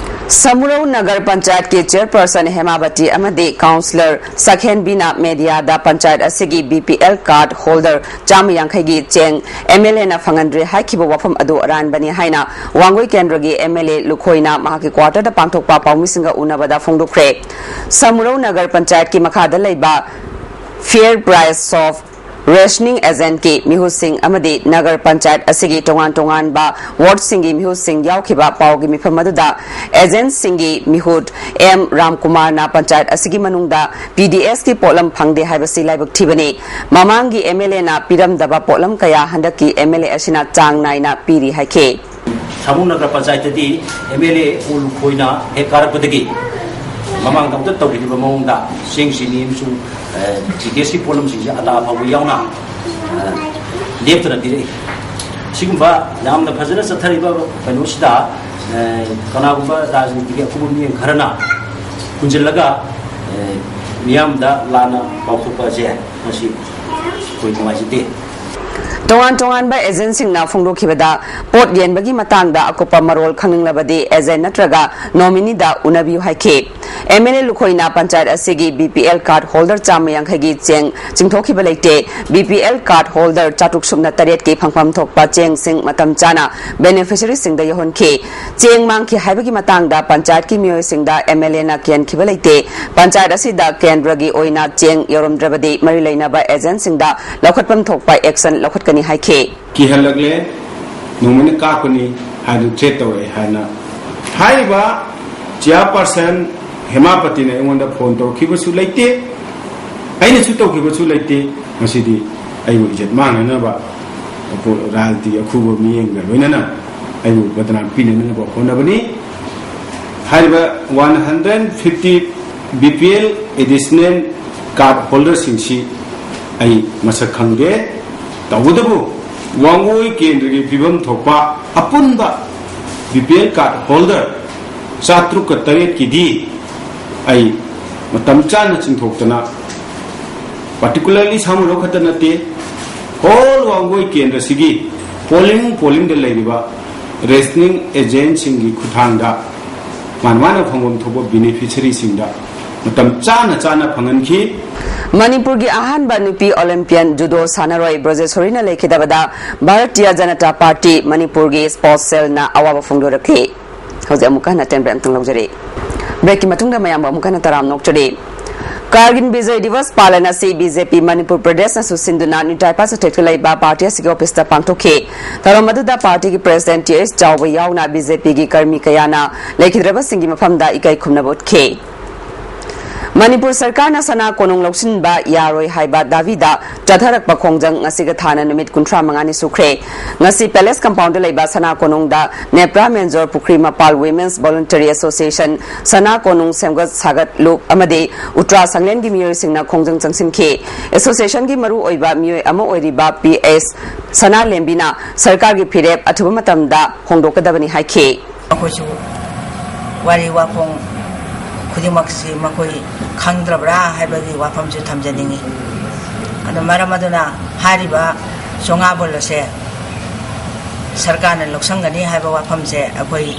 ꯁꯃꯨꯔꯧ ꯅꯒꯔ ꯄꯟꯆꯥꯌꯠꯀꯤ ꯆꯤꯌꯔꯄꯔꯁꯟ ꯍꯦꯃꯥꯕꯇꯤ ꯑꯃꯗꯤ ꯀꯥꯎꯟꯁꯤꯂꯔ ꯁꯈꯦꯟꯕꯤꯅ ꯃꯦꯗꯤꯌꯥꯗ ꯄꯟꯆꯥꯌꯠ ꯑꯁꯤꯒꯤ B P L card holder ꯆꯥꯝꯃ ꯌꯥꯡꯈꯩꯒꯤ ꯆꯦꯡ ꯑꯦꯝ ꯑꯦꯜ ꯑꯦꯅ ꯐꯪꯍꯟꯗ꯭ꯔꯦ ꯍꯥꯏꯈꯤꯕ ꯋꯥꯐꯝ ꯑꯗꯨ ꯑꯔꯥꯟꯕꯅꯤ ꯍꯥꯏꯅ ꯋꯥꯡꯒꯣꯏ ꯀꯦꯟꯗ꯭ꯔꯒꯤ ꯑꯦꯝ ꯑꯦꯜ ꯑꯦ ꯂꯨꯈꯣꯏꯅ ꯃꯍꯥꯛꯀꯤ ꯀ꯭ꯋꯥꯇꯔꯗ ꯄꯥꯡꯊꯣꯛꯄ ꯄꯥꯎꯃꯤꯁꯤꯡꯒ ꯎꯅꯕꯗ ꯐꯣꯡꯗꯣꯛꯈ꯭ꯔꯦ꯫ ꯁꯃꯨꯔꯧ ꯅꯒꯔ ꯄꯟꯆꯥꯌꯠꯀꯤ ꯃꯈꯥꯗ ꯂꯩꯕ ꯐꯤꯌꯔ ꯄ꯭ꯔꯥꯏꯁ ꯑꯣꯐ ꯔꯦꯁꯅꯤꯡ ꯑꯦꯖꯦꯟꯠꯀꯤ ꯃꯤꯍꯨꯠꯁꯤꯡ ꯑꯃꯗꯤ ꯅꯒꯔ ꯄꯟꯆꯥꯌꯠ ꯑꯁꯤꯒꯤ ꯇꯣꯉꯥꯟ ꯇꯣꯉꯥꯟꯕ ꯋꯥꯔꯗꯁꯤꯡꯒꯤ ꯃꯤꯍꯨꯠꯁꯤꯡ ꯌꯥꯎꯈꯤꯕ ꯄꯥꯎꯒꯤ ꯃꯤꯐꯝ ꯑꯗꯨꯗ ꯑꯦꯖꯦꯟꯠꯁꯤꯡꯒꯤ ꯃꯤꯍꯨꯠ ꯑꯦꯝ ꯔꯥꯝꯀꯨꯃꯥꯔꯅ ꯄꯟꯆꯥꯌꯠ ꯑꯁꯤꯒꯤ ꯃꯅꯨꯡꯗ ꯄꯤ ꯗꯤ ꯑꯦꯁꯀꯤ ꯄꯣꯠꯂꯝ ꯐꯪꯗꯦ ꯍꯥꯏꯕꯁꯤ ꯂꯥꯏꯕꯛ ꯊꯤꯕꯅꯤ꯫ ꯃꯃꯥꯡꯒꯤ ꯑꯦꯝ ꯑꯦꯜ ꯑꯦꯅ ꯄꯤꯔꯝꯗꯕ ꯄꯣꯠꯂꯝ ꯀꯌꯥ ꯍꯟꯗꯛꯀꯤ ꯑꯦꯝ ꯑꯦꯜ ꯑꯦ ꯑꯁꯤꯅ ꯆꯥꯡ ꯅꯥꯏꯅ ꯄꯤꯔꯤ ꯍꯥꯏꯈꯤ꯫ ꯁꯥꯃꯨ ꯅꯒꯔ ꯄꯟꯆꯥꯌꯠꯇꯗꯤ ꯑꯦꯝ ꯑꯦꯜ ꯑꯦ ꯑꯣ ꯂꯨꯈꯣꯏꯅ ꯍꯦꯛ ꯀꯥꯔꯛꯄꯗꯒꯤ ꯃꯃꯥꯡꯗ ꯑꯃꯨꯛꯇ ꯇꯧꯈꯤꯗ꯭ꯔꯤꯕ ꯃꯑꯣꯡꯗ ꯆꯦꯡ ꯆꯤꯅꯤ ꯑꯃꯁꯨꯡ, ꯑ, ꯄꯤ ꯗꯤ ꯑꯦꯁꯀꯤ ꯄꯣꯠꯂꯝꯁꯤꯡꯁꯦ ꯑꯇꯥ ꯐꯥꯎꯕ ꯌꯥꯎꯅ, ꯑ, ꯂꯦꯞꯇꯅ ꯄꯤꯔꯛꯏ꯫ ꯁꯤꯒꯨꯝꯕ ꯌꯥꯝꯅ ꯐꯖꯅ ꯆꯠꯊꯔꯤꯕ ꯀꯩꯅꯣꯁꯤꯗ, ꯑ, ꯀꯅꯥꯒꯨꯝꯕ ꯔꯥꯖꯅꯤꯇꯤꯒꯤ ꯑꯀꯨꯞꯄ ꯃꯤꯠꯌꯦꯡ ꯈꯔꯅ ꯍꯨꯟꯖꯤꯜꯂꯒ, ꯑ, ꯃꯤꯌꯥꯝꯗ ꯂꯥꯟꯅ ꯄꯥꯎꯊꯣꯛꯄ ꯑꯁꯦ ꯃꯁꯤ ꯑꯩꯈꯣꯏ ꯅꯨꯡꯉꯥꯏꯖꯗꯦ꯫ ꯇꯣꯉꯥꯟ ꯇꯣꯉꯥꯟꯕ ꯑꯦꯖꯦꯟꯁꯤꯡꯅ ꯐꯣꯡꯗꯣꯛꯈꯤꯕꯗ, ꯄꯣꯠ ꯌꯦꯟꯕꯒꯤ ꯃꯇꯥꯡꯗ ꯑꯀꯨꯞꯄ ꯃꯔꯣꯜ ꯈꯪꯅꯤꯡꯂꯕꯗꯤ ꯑꯦꯖꯦꯟ ꯅꯠꯇ꯭ꯔꯒ ꯅꯣꯃꯤꯅꯤꯗ ꯎꯅꯕꯤꯌꯨ ꯍꯥꯏꯈꯤ꯫ ꯑꯦꯝ ꯑꯦꯜ ꯑꯦ ꯂꯨꯈꯣꯏꯅ ꯄꯟꯆꯥꯌꯠ ꯑꯁꯤꯒꯤ B P L card holder ꯆꯥꯝꯃ ꯌꯥꯡꯈꯩꯒꯤ ꯆꯦꯡ ꯆꯤꯡꯊꯣꯛꯈꯤꯕ ꯂꯩꯇꯦ꯫ B P L card holder ꯆꯥꯇ꯭ꯔꯨꯛ ꯁꯨꯞꯅ ꯇꯔꯦꯠꯀꯤ ꯐꯪꯐꯝ ꯊꯣꯛꯄ ꯆꯦꯡꯁꯤꯡ ꯃꯇꯝ ꯆꯥꯅ ꯕꯦꯅꯤꯐꯤꯁꯔꯤꯁꯤꯡꯗ ꯌꯧꯍꯟꯈꯤ꯫ ꯆꯦꯡ ꯃꯥꯡꯈꯤ ꯍꯥꯏꯕꯒꯤ ꯃꯇꯥꯡꯗ ꯄꯟꯆꯥꯌꯠꯀꯤ ꯃꯤꯑꯣꯏꯁꯤꯡꯗ ꯑꯦꯝ ꯑꯦꯜ ꯑꯦꯅ ꯀꯤꯍꯟꯈꯤꯕ ꯂꯩꯇꯦ꯫ ꯄꯟꯆꯥꯌꯠ ꯑꯁꯤꯗ ꯀꯦꯟꯗ꯭ꯔꯒꯤ ꯑꯣꯏꯅ ꯆꯦꯡ ꯌꯧꯔꯝꯗ꯭ꯔꯕꯗꯤ ꯃꯔꯤ ꯂꯩꯅꯕ ꯑꯦꯖꯦꯟꯁꯤꯡꯗ ꯂꯧꯈꯠꯐꯝ ꯊꯣꯛꯄ ꯑꯦꯛꯁꯟ ꯂꯧꯈꯠꯀꯅꯤ ꯍꯥꯏꯈꯤ꯫ ꯀꯤꯍꯜꯂꯛꯂꯦ, ꯅꯣꯡꯃꯩꯅ ꯀꯥꯞꯀꯅꯤ ꯍꯥꯏꯗꯨ ꯊ꯭ꯔꯦꯠ ꯇꯧꯔꯛꯑꯦ ꯍꯥꯏꯅ ꯍꯥꯏꯔꯤꯕ ꯆꯤꯌꯥꯔꯄꯔꯁꯟ ꯍꯦꯃꯥꯄꯇꯤꯅ ꯑꯩꯉꯣꯟꯗ ꯐꯣꯟ ꯇꯧꯔꯛꯈꯤꯕꯁꯨ ꯂꯩꯇꯦ, ꯑꯩꯅꯁꯨ ꯇꯧꯈꯤꯕꯁꯨ ꯂꯩꯇꯦ꯫ ꯃꯁꯤꯗꯤ ꯑꯩꯕꯨ ꯏꯖꯠ ꯃꯥꯡꯅꯅꯕ, ꯔꯥꯖꯅꯤꯇꯤꯒꯤ ꯑꯈꯨꯕ ꯃꯤꯠꯌꯦꯡꯒ ꯂꯣꯏꯅꯅ ꯑꯩꯕꯨ ꯕꯗꯅꯥꯝ ꯄꯤꯅꯅꯕ ꯍꯣꯠꯅꯕꯅꯤ꯫ ꯍꯥꯏꯔꯤꯕ one hundred fifty B P L additional card ꯍꯣꯜꯗꯔꯁꯤꯡꯁꯤ ꯑꯩ ꯃꯁꯛ ꯈꯪꯗꯦ꯫ ꯇꯧꯕꯇꯕꯨ ꯋꯥꯡꯒꯣꯏ ꯀꯦꯟꯗ꯭ꯔꯒꯤ ꯐꯤꯕꯝ ꯊꯣꯛꯄ ꯑꯄꯨꯟꯕ B P L card holder ꯆꯥꯇ꯭ꯔꯨꯛꯀ ꯇꯔꯦꯠꯀꯤꯗꯤ ꯑꯩ ꯃꯇꯝ ꯆꯥꯅ ꯆꯤꯡꯊꯣꯛꯇꯅ, ꯄꯥꯔꯇꯤꯀꯨꯂꯔꯂꯤ ꯁꯥꯃꯨꯔꯧ ꯈꯛꯇ ꯅꯠꯇꯦ, ꯍꯣꯜ ꯋꯥꯡꯒꯣꯏ ꯀꯦꯟꯗ꯭ꯔꯁꯤꯒꯤ ꯄꯣꯂꯤꯡ ꯄꯣꯂꯤꯡꯗ ꯂꯩꯔꯤꯕ ꯔꯦꯁꯅꯤꯡ ꯑꯦꯖꯦꯟꯁꯤꯡꯒꯤ ꯈꯨꯠꯊꯥꯡꯗ ꯃꯥꯅ ꯃꯥꯅ ꯐꯪꯐꯝ ꯊꯣꯛꯄ ꯕꯦꯅꯤꯐꯤꯁꯔꯤꯁꯤꯡꯗ ꯃꯇꯝ ꯆꯥꯅ ꯆꯥꯅ ꯐꯪꯍꯟꯈꯤ꯫ ꯃꯅꯤꯄꯨꯔꯒꯤ ꯑꯍꯥꯟꯕ ꯅꯨꯄꯤ ꯑꯣꯂꯦꯝꯄꯤꯌꯟ ꯖꯨꯗꯣ ꯁꯥꯟꯅꯔꯣꯏ ꯕ꯭ꯔꯖꯦꯁꯣꯔꯤꯅ ꯂꯩꯈꯤꯗꯕꯗ ꯚꯥꯔꯇꯤꯌ ꯖꯅꯇꯥ ꯄꯥꯔꯇꯤ ꯃꯅꯤꯄꯨꯔꯒꯤ ꯁ꯭ꯄꯣꯔꯠꯁ ꯁꯦꯜꯅ ꯑꯋꯥꯕ ꯐꯣꯡꯗꯣꯔꯛꯈꯤ꯫ ꯍꯧꯖꯤꯛ ꯑꯃꯨꯛꯀ ꯍꯟꯅ ꯇꯦꯟꯕ꯭ꯔꯦ ꯑꯃꯇꯪ ꯂꯧꯖꯔꯤ꯫ ꯕ꯭ꯔꯦꯛꯀꯤ ꯃꯇꯨꯡꯗ ꯃꯌꯥꯝꯕꯨ ꯑꯃꯨꯛ ꯍꯟꯅ ꯇꯔꯥꯝꯅ ꯑꯣꯛꯆꯔꯤ꯫ ꯀꯥꯔꯒꯤꯜ ꯕꯤꯖꯣꯏ ꯗꯤꯋꯁ ꯄꯥꯂꯟ ꯑꯁꯤ ꯕꯤ ꯖꯦ ꯄꯤ ꯃꯅꯤꯄꯨꯔ ꯄ꯭ꯔꯗꯦꯁꯅꯁꯨ ꯁꯤꯟꯗꯨꯅ ꯅ꯭ꯌꯨ ꯇꯥꯏꯄꯥ ꯆꯊꯦꯛꯇ ꯂꯩꯕ ꯄꯥꯔꯇꯤ ꯑꯁꯤꯒꯤ ꯑꯣꯐꯤꯁꯇ ꯄꯥꯡꯊꯣꯛꯈꯤ꯫ ꯊꯧꯔꯝ ꯑꯗꯨꯗ ꯄꯥꯔꯇꯤꯒꯤ ꯄ꯭ꯔꯦꯁꯤꯗꯦꯟꯠ ꯇꯤ ꯑꯩꯆ ꯆꯥꯎꯕ ꯌꯥꯎꯅ ꯕꯤ ꯖꯦ ꯄꯤꯒꯤ ꯀꯔꯃꯤ ꯀꯌꯥꯅ ꯂꯩꯈꯤꯗ꯭ꯔꯕꯁꯤꯡꯒꯤ ꯃꯐꯝꯗ ꯏꯀꯥꯏ ꯈꯨꯝꯅꯕ ꯎꯠꯈꯤ꯫ ꯃꯅꯤꯄꯨꯔ ꯁꯔꯀꯥꯔꯅ ꯁꯅꯥ ꯀꯣꯅꯨꯡ ꯂꯧꯁꯤꯟꯕ ꯌꯥꯔꯣꯏ ꯍꯥꯏꯕ ꯗꯥꯕꯤꯗ ꯆꯠꯊꯔꯛꯄ ꯈꯣꯡꯖꯪ ꯉꯁꯤꯒ ꯊꯥꯅ ꯅꯨꯃꯤꯠ ꯀꯨꯟꯊ꯭ꯔꯥ ꯃꯉꯥꯅꯤ ꯁꯨꯈ꯭ꯔꯦ꯫ ꯉꯁꯤ ꯄꯦꯂꯦꯁ ꯀꯝꯄꯥꯎꯟꯗ ꯂꯩꯕ ꯁꯅꯥ ꯀꯣꯅꯨꯡꯗ ꯅꯦꯄ꯭ꯔꯥ ꯃꯦꯟꯖꯣꯔ ꯄꯨꯈ꯭ꯔꯤ ꯃꯄꯥꯜ ꯋꯤꯃꯦꯟꯁ ꯚꯣꯂꯨꯟꯇꯔꯤ ꯑꯦꯁꯣꯁꯤꯌꯦꯁꯟ, ꯁꯅꯥ ꯀꯣꯅꯨꯡ ꯁꯦꯝꯒꯠ ꯁꯥꯒꯠꯂꯨꯞ ꯑꯃꯗꯤ ꯎꯇ꯭ꯔꯥ ꯁꯪꯂꯦꯟꯒꯤ ꯃꯤꯑꯣꯏꯁꯤꯡꯅ ꯈꯣꯡꯖꯪ ꯆꯪꯁꯤꯟꯈꯤ꯫ ꯑꯦꯁꯣꯁꯤꯌꯦꯁꯟꯒꯤ ꯃꯔꯨ ꯑꯣꯏꯕ ꯃꯤꯑꯣꯏ ꯑꯃ ꯑꯣꯏꯔꯤꯕ ꯄꯤ ꯑꯦꯁ ꯁꯅꯥꯂꯦꯝꯕꯤꯅ ꯁꯔꯀꯥꯔꯒꯤ ꯐꯤꯔꯦꯞ ꯑꯊꯨꯕ ꯃꯇꯝꯗ ꯍꯣꯡꯗꯣꯛꯀꯗꯕꯅꯤ ꯍꯥꯏꯈꯤ꯫ ꯃꯈꯣꯏꯁꯨ ꯋꯥꯔꯤ ꯋꯥꯐꯣꯡ ꯈꯨꯗꯤꯡꯃꯛꯁꯤ ꯃꯈꯣꯏ ꯈꯪꯗ꯭ꯔꯕ꯭ꯔꯥ ꯍꯥꯏꯕꯒꯤ ꯋꯥꯐꯝꯁꯨ ꯊꯝꯖꯅꯤꯡꯏ꯫ ꯑꯗꯨ ꯃꯔꯝ ꯑꯗꯨꯅ ꯍꯥꯏꯔꯤꯕ ꯆꯣꯉꯥꯕꯣꯜ ꯑꯁꯦ ꯁꯔꯀꯥꯔꯅ ꯂꯧꯁꯪꯒꯅꯤ ꯍꯥꯏꯕ ꯋꯥꯐꯝꯁꯦ ꯑꯩꯈꯣꯏ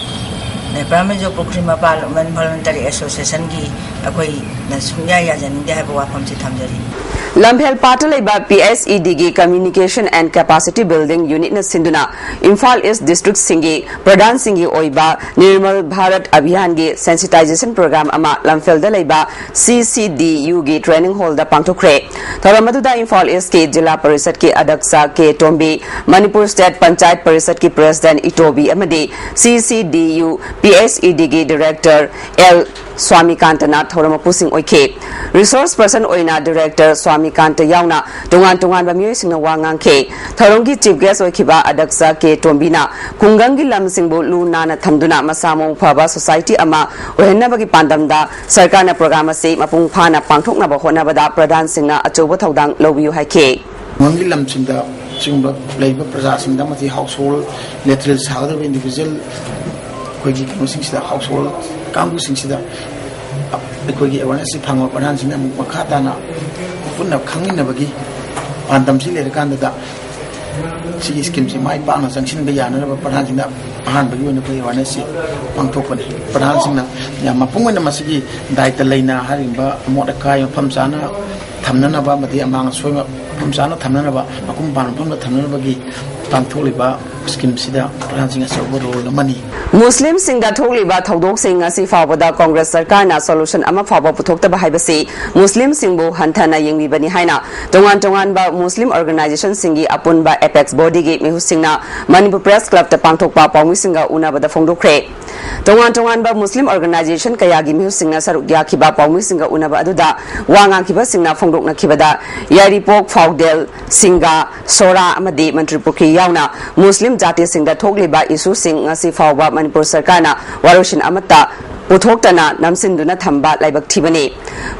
ꯅꯦꯄ꯭ꯔꯥ ꯃꯦꯟꯖꯣꯔ ꯄꯨꯈ꯭ꯔꯤ ꯃꯄꯥꯜ ꯋꯨꯃꯦꯟ ꯚꯣꯂꯨꯟꯇꯔꯤ ꯑꯦꯁꯣꯁꯤꯌꯦꯁꯟꯒꯤ ꯑꯩꯈꯣꯏꯅ ꯁꯨꯡꯌꯥ ꯌꯥꯖꯅꯤꯡꯗꯦ ꯍꯥꯏꯕ ꯋꯥꯐꯝꯁꯤ ꯊꯝꯖꯔꯤ꯫ ꯂꯝꯐꯦꯜ ꯄꯥꯠꯇ ꯂꯩꯕ ꯄꯤ ꯑꯩꯆ ꯏ ꯗꯤꯒꯤ ꯀꯝꯃ꯭ꯌꯨꯅꯤꯀꯦꯁꯟ ꯑꯦꯟ ꯀꯦꯄꯥꯁꯤꯇꯤ ꯕꯤꯜꯗꯤꯡ ꯌꯨꯅꯤꯠꯅ ꯁꯤꯟꯗꯨꯅ ꯏꯝꯐꯥꯜ ꯏꯁ꯭ꯠ ꯗꯤꯁꯇ꯭ꯔꯤꯛꯁꯤꯡꯒꯤ ꯄ꯭ꯔꯙꯥꯟꯁꯤꯡꯒꯤ ꯑꯣꯏꯕ ꯅꯤꯔꯃꯜ ꯚꯥꯔꯠ ꯑꯚꯤꯌꯥꯟꯒꯤ ꯁꯦꯟꯁꯤꯇꯥꯏꯖꯦꯁꯟ ꯄ꯭ꯔꯣꯒ꯭ꯔꯥꯝ ꯑꯃ ꯂꯝꯐꯦꯜꯗ ꯂꯩꯕ ꯁꯤ ꯁꯤ ꯗꯤ ꯌꯨꯒꯤ ꯇ꯭ꯔꯦꯅꯤꯡ ꯍꯣꯜꯗ ꯄꯥꯡꯊꯣꯛꯈ꯭ꯔꯦ꯫ ꯊꯧꯔꯝ ꯑꯗꯨꯗ ꯏꯝꯐꯥꯜ ꯏꯁ꯭ꯠꯀꯤ ꯖꯤꯂꯥ ꯄꯔꯤꯁꯠꯀꯤ ꯑꯗꯛꯁ ꯀꯦ ꯇꯣꯝꯕꯤ, ꯃꯅꯤꯄꯨꯔ ꯁ꯭ꯇꯦꯠ ꯄꯟꯆꯥꯌꯠ ꯄꯔꯤꯁꯠꯀꯤ ꯄ꯭ꯔꯦꯁꯤꯗꯦꯟꯠ ꯏꯇꯣꯕꯤ ꯑꯃꯗꯤ ꯁꯤ ꯁꯤ ꯗꯤ ꯌꯨ ꯄꯤ ꯑꯩꯆ ꯏ ꯗꯤꯒꯤ ꯗꯤꯔꯦꯛꯇꯔ ꯑꯦꯜ ꯁ꯭ꯋꯥꯃꯤꯀꯥꯟꯇꯅ ꯊꯧꯔꯝ ꯃꯄꯨꯁꯤꯡ ꯑꯣꯏꯈꯤ꯫ ꯔꯤꯁꯣꯔꯁ ꯄꯔꯁꯟ ꯑꯣꯏꯅ ꯗꯤꯔꯦꯛꯇꯔ ꯁ꯭ꯋꯥꯃꯤꯀꯥꯟꯇ ꯌꯥꯎꯅ ꯇꯣꯉꯥꯟ ꯇꯣꯉꯥꯟꯕ ꯃꯤꯑꯣꯏꯁꯤꯡꯅ ꯋꯥ ꯉꯥꯡꯈꯤ꯫ ꯊꯧꯔꯝꯒꯤ ꯆꯤꯐ ꯒꯦꯁ꯭ꯠ ꯑꯣꯏꯈꯤꯕ ꯑꯗꯛꯁ ꯀꯦ ꯇꯣꯝꯕꯤꯅ ꯈꯨꯡꯒꯪꯒꯤ ꯂꯝꯁꯤꯡꯕꯨ ꯂꯨ ꯅꯥꯟꯅ ꯊꯝꯗꯨꯅ ꯃꯁꯥ ꯃꯎ ꯐꯕ ꯁꯣꯁꯥꯏꯇꯤ ꯑꯃ ꯑꯣꯏꯍꯟꯅꯕꯒꯤ ꯄꯥꯟꯗꯝꯗ ꯁꯔꯀꯥꯔꯅ ꯄ꯭ꯔꯣꯒ꯭ꯔꯥꯝ ꯑꯁꯤ ꯃꯄꯨꯡ ꯐꯥꯅ ꯄꯥꯡꯊꯣꯛꯅꯕ ꯍꯣꯠꯅꯕꯗ ꯄ꯭ꯔꯙꯥꯟꯁꯤꯡꯅ ꯑꯆꯧꯕ ꯊꯧꯗꯥꯡ ꯂꯧꯕꯤꯌꯨ ꯍꯥꯏꯈꯤ꯫ ꯈꯨꯡꯒꯪꯒꯤ ꯂꯝꯁꯤꯡꯗ ꯁꯤꯒꯨꯝꯕ ꯂꯩꯔꯤꯕ ꯄ꯭ꯔꯖꯥꯁꯤꯡꯗ ꯑꯃꯗꯤ ꯍꯥꯎꯁ ꯍꯣꯜ ꯂꯦꯇ꯭ꯔꯤꯟ ꯁꯥꯒꯗꯧꯔꯤꯕ ꯏꯟꯗꯤꯚꯤꯖꯨꯋꯦꯜ ꯑꯩꯈꯣꯏꯒꯤ ꯀꯩꯅꯣꯁꯤꯡꯁꯤꯗ, ꯍꯥꯎꯁ ꯍꯣꯜ ꯀꯥꯡꯕꯨꯁꯤꯡꯁꯤꯗ ꯑꯩꯈꯣꯏꯒꯤ ꯑꯦꯋꯥꯔꯅꯦꯁꯁꯤ ꯐꯪꯕ ꯄ꯭ꯔꯙꯥꯟꯁꯤꯡꯅ ꯑꯃꯨꯛ ꯃꯈꯥ ꯇꯥꯅ ꯄꯨꯟꯅ ꯈꯪꯃꯤꯟꯅꯕꯒꯤ ꯄꯥꯟꯗꯝꯁꯤ ꯂꯩꯔꯀꯥꯟꯗꯨꯗ ꯁꯤꯒꯤ ꯁ꯭ꯀꯤꯝꯁꯤ ꯃꯥꯏ ꯄꯥꯛꯅ ꯆꯪꯁꯤꯟꯕ ꯌꯥꯅꯅꯕ ꯄ꯭ꯔꯙꯥꯟꯁꯤꯡꯗ ꯑꯍꯥꯟꯕꯒꯤ ꯑꯣꯏꯅ ꯑꯩꯈꯣꯏ ꯑꯦꯋꯥꯔꯅꯦꯁꯁꯤ ꯄꯥꯡꯊꯣꯛꯄꯅꯤ꯫ ꯄ꯭ꯔꯙꯥꯟꯁꯤꯡꯅ ꯌꯥꯝ ꯃꯄꯨꯡ ꯑꯣꯏꯅ ꯃꯁꯤꯒꯤ ꯗꯥꯏꯇ ꯂꯩꯅ ꯍꯥꯏꯔꯤꯕ ꯑꯃꯣꯠ ꯑꯀꯥꯏ ꯃꯐꯝ ꯆꯥꯅ ꯊꯝꯅꯅꯕ ꯑꯃꯗꯤ ꯑꯃꯥꯡ ꯑꯁꯣꯏ ꯃꯐꯝ ꯆꯥꯅ ꯊꯝꯅꯅꯕ, ꯃꯈꯨꯝ ꯄꯥꯟꯕ ꯃꯐꯝꯗ ꯊꯝꯅꯅꯕꯒꯤ ꯄꯥꯡꯊꯣꯛꯂꯤꯕ ꯁ꯭ꯀꯤꯝꯁꯤꯗ ꯄ꯭ꯔꯙꯥꯟꯁꯤꯡ ꯑꯆꯧꯕ ꯔꯣꯜ ꯑꯃꯅꯤ꯫ ꯃꯨꯁꯂꯤꯝꯁꯤꯡꯗ ꯊꯣꯛꯂꯤꯕ ꯊꯧꯗꯣꯛꯁꯤꯡ ꯉꯁꯤ ꯐꯥꯎꯕꯗ ꯀꯣꯡꯒ꯭ꯔꯦꯁ ꯁꯔꯀꯥꯔꯅ ꯁꯣꯂꯨꯁꯟ ꯑꯃ ꯐꯥꯎꯕ ꯄꯨꯊꯣꯛꯇꯕ ꯍꯥꯏꯕꯁꯤ ꯃꯨꯁꯂꯤꯝꯁꯤꯡꯕꯨ ꯍꯟꯊꯅ ꯌꯦꯡꯕꯤꯕꯅꯤ ꯍꯥꯏꯅ ꯇꯣꯉꯥꯟ ꯇꯣꯉꯥꯟꯕ ꯃꯨꯁꯂꯤꯝ ꯑꯣꯔꯒꯅꯥꯏꯖꯦꯁꯟꯁꯤꯡꯒꯤ ꯑꯄꯨꯟꯕ ꯑꯦꯄꯦꯛꯁ ꯕꯣꯗꯤꯒꯤ ꯃꯤꯍꯨꯠꯁꯤꯡꯅ ꯃꯅꯤꯄꯨꯔ ꯄ꯭ꯔꯦꯁ ꯀ꯭ꯂꯕꯇ ꯄꯥꯡꯊꯣꯛꯄ ꯄꯥꯎꯃꯤꯁꯤꯡꯒ ꯎꯅꯕꯗ ꯐꯣꯡꯗꯣꯛꯈ꯭ꯔꯦ꯫ ꯇꯣꯉꯥꯟ ꯇꯣꯉꯥꯟꯕ ꯃꯨꯁꯂꯤꯝ ꯑꯣꯔꯒꯅꯥꯏꯖꯦꯁꯟ ꯀꯌꯥꯒꯤ ꯃꯤꯍꯨꯠꯁꯤꯡꯅ ꯁꯔꯨꯛ ꯌꯥꯈꯤꯕ ꯄꯥꯎꯃꯤꯁꯤꯡꯒ ꯎꯅꯕ ꯑꯗꯨꯗ ꯋꯥ ꯉꯥꯡꯈꯤꯕꯁꯤꯡꯅ ꯐꯣꯡꯗꯣꯛꯅꯈꯤꯕꯗ ꯌꯥꯏꯔꯤꯄꯣꯛ, ꯐꯥꯎꯗꯦꯜ, ꯁꯤꯡꯒꯥ, ꯁꯣꯔꯥ ꯑꯃꯗꯤ ꯃꯟꯇ꯭ꯔꯤꯄꯨꯈ꯭ꯔꯤ ꯌꯥꯎꯅ ꯃꯨꯁꯂꯤꯝ ꯖꯥꯇꯤꯁꯤꯡꯗ ꯊꯣꯛꯂꯤꯕ ꯏꯁꯨꯁꯤꯡ ꯉꯁꯤ ꯐꯥꯎꯕ ꯃꯅꯤꯄꯨꯔ ꯁꯔꯀꯥꯔꯅ ꯋꯥꯔꯣꯏꯁꯤꯟ ꯑꯃꯠꯇ ꯄꯨꯊꯣꯛꯇꯅ ꯅꯝꯁꯤꯟꯗꯨꯅ ꯊꯝꯕ ꯂꯥꯏꯕꯛ ꯊꯤꯕꯅꯤ꯫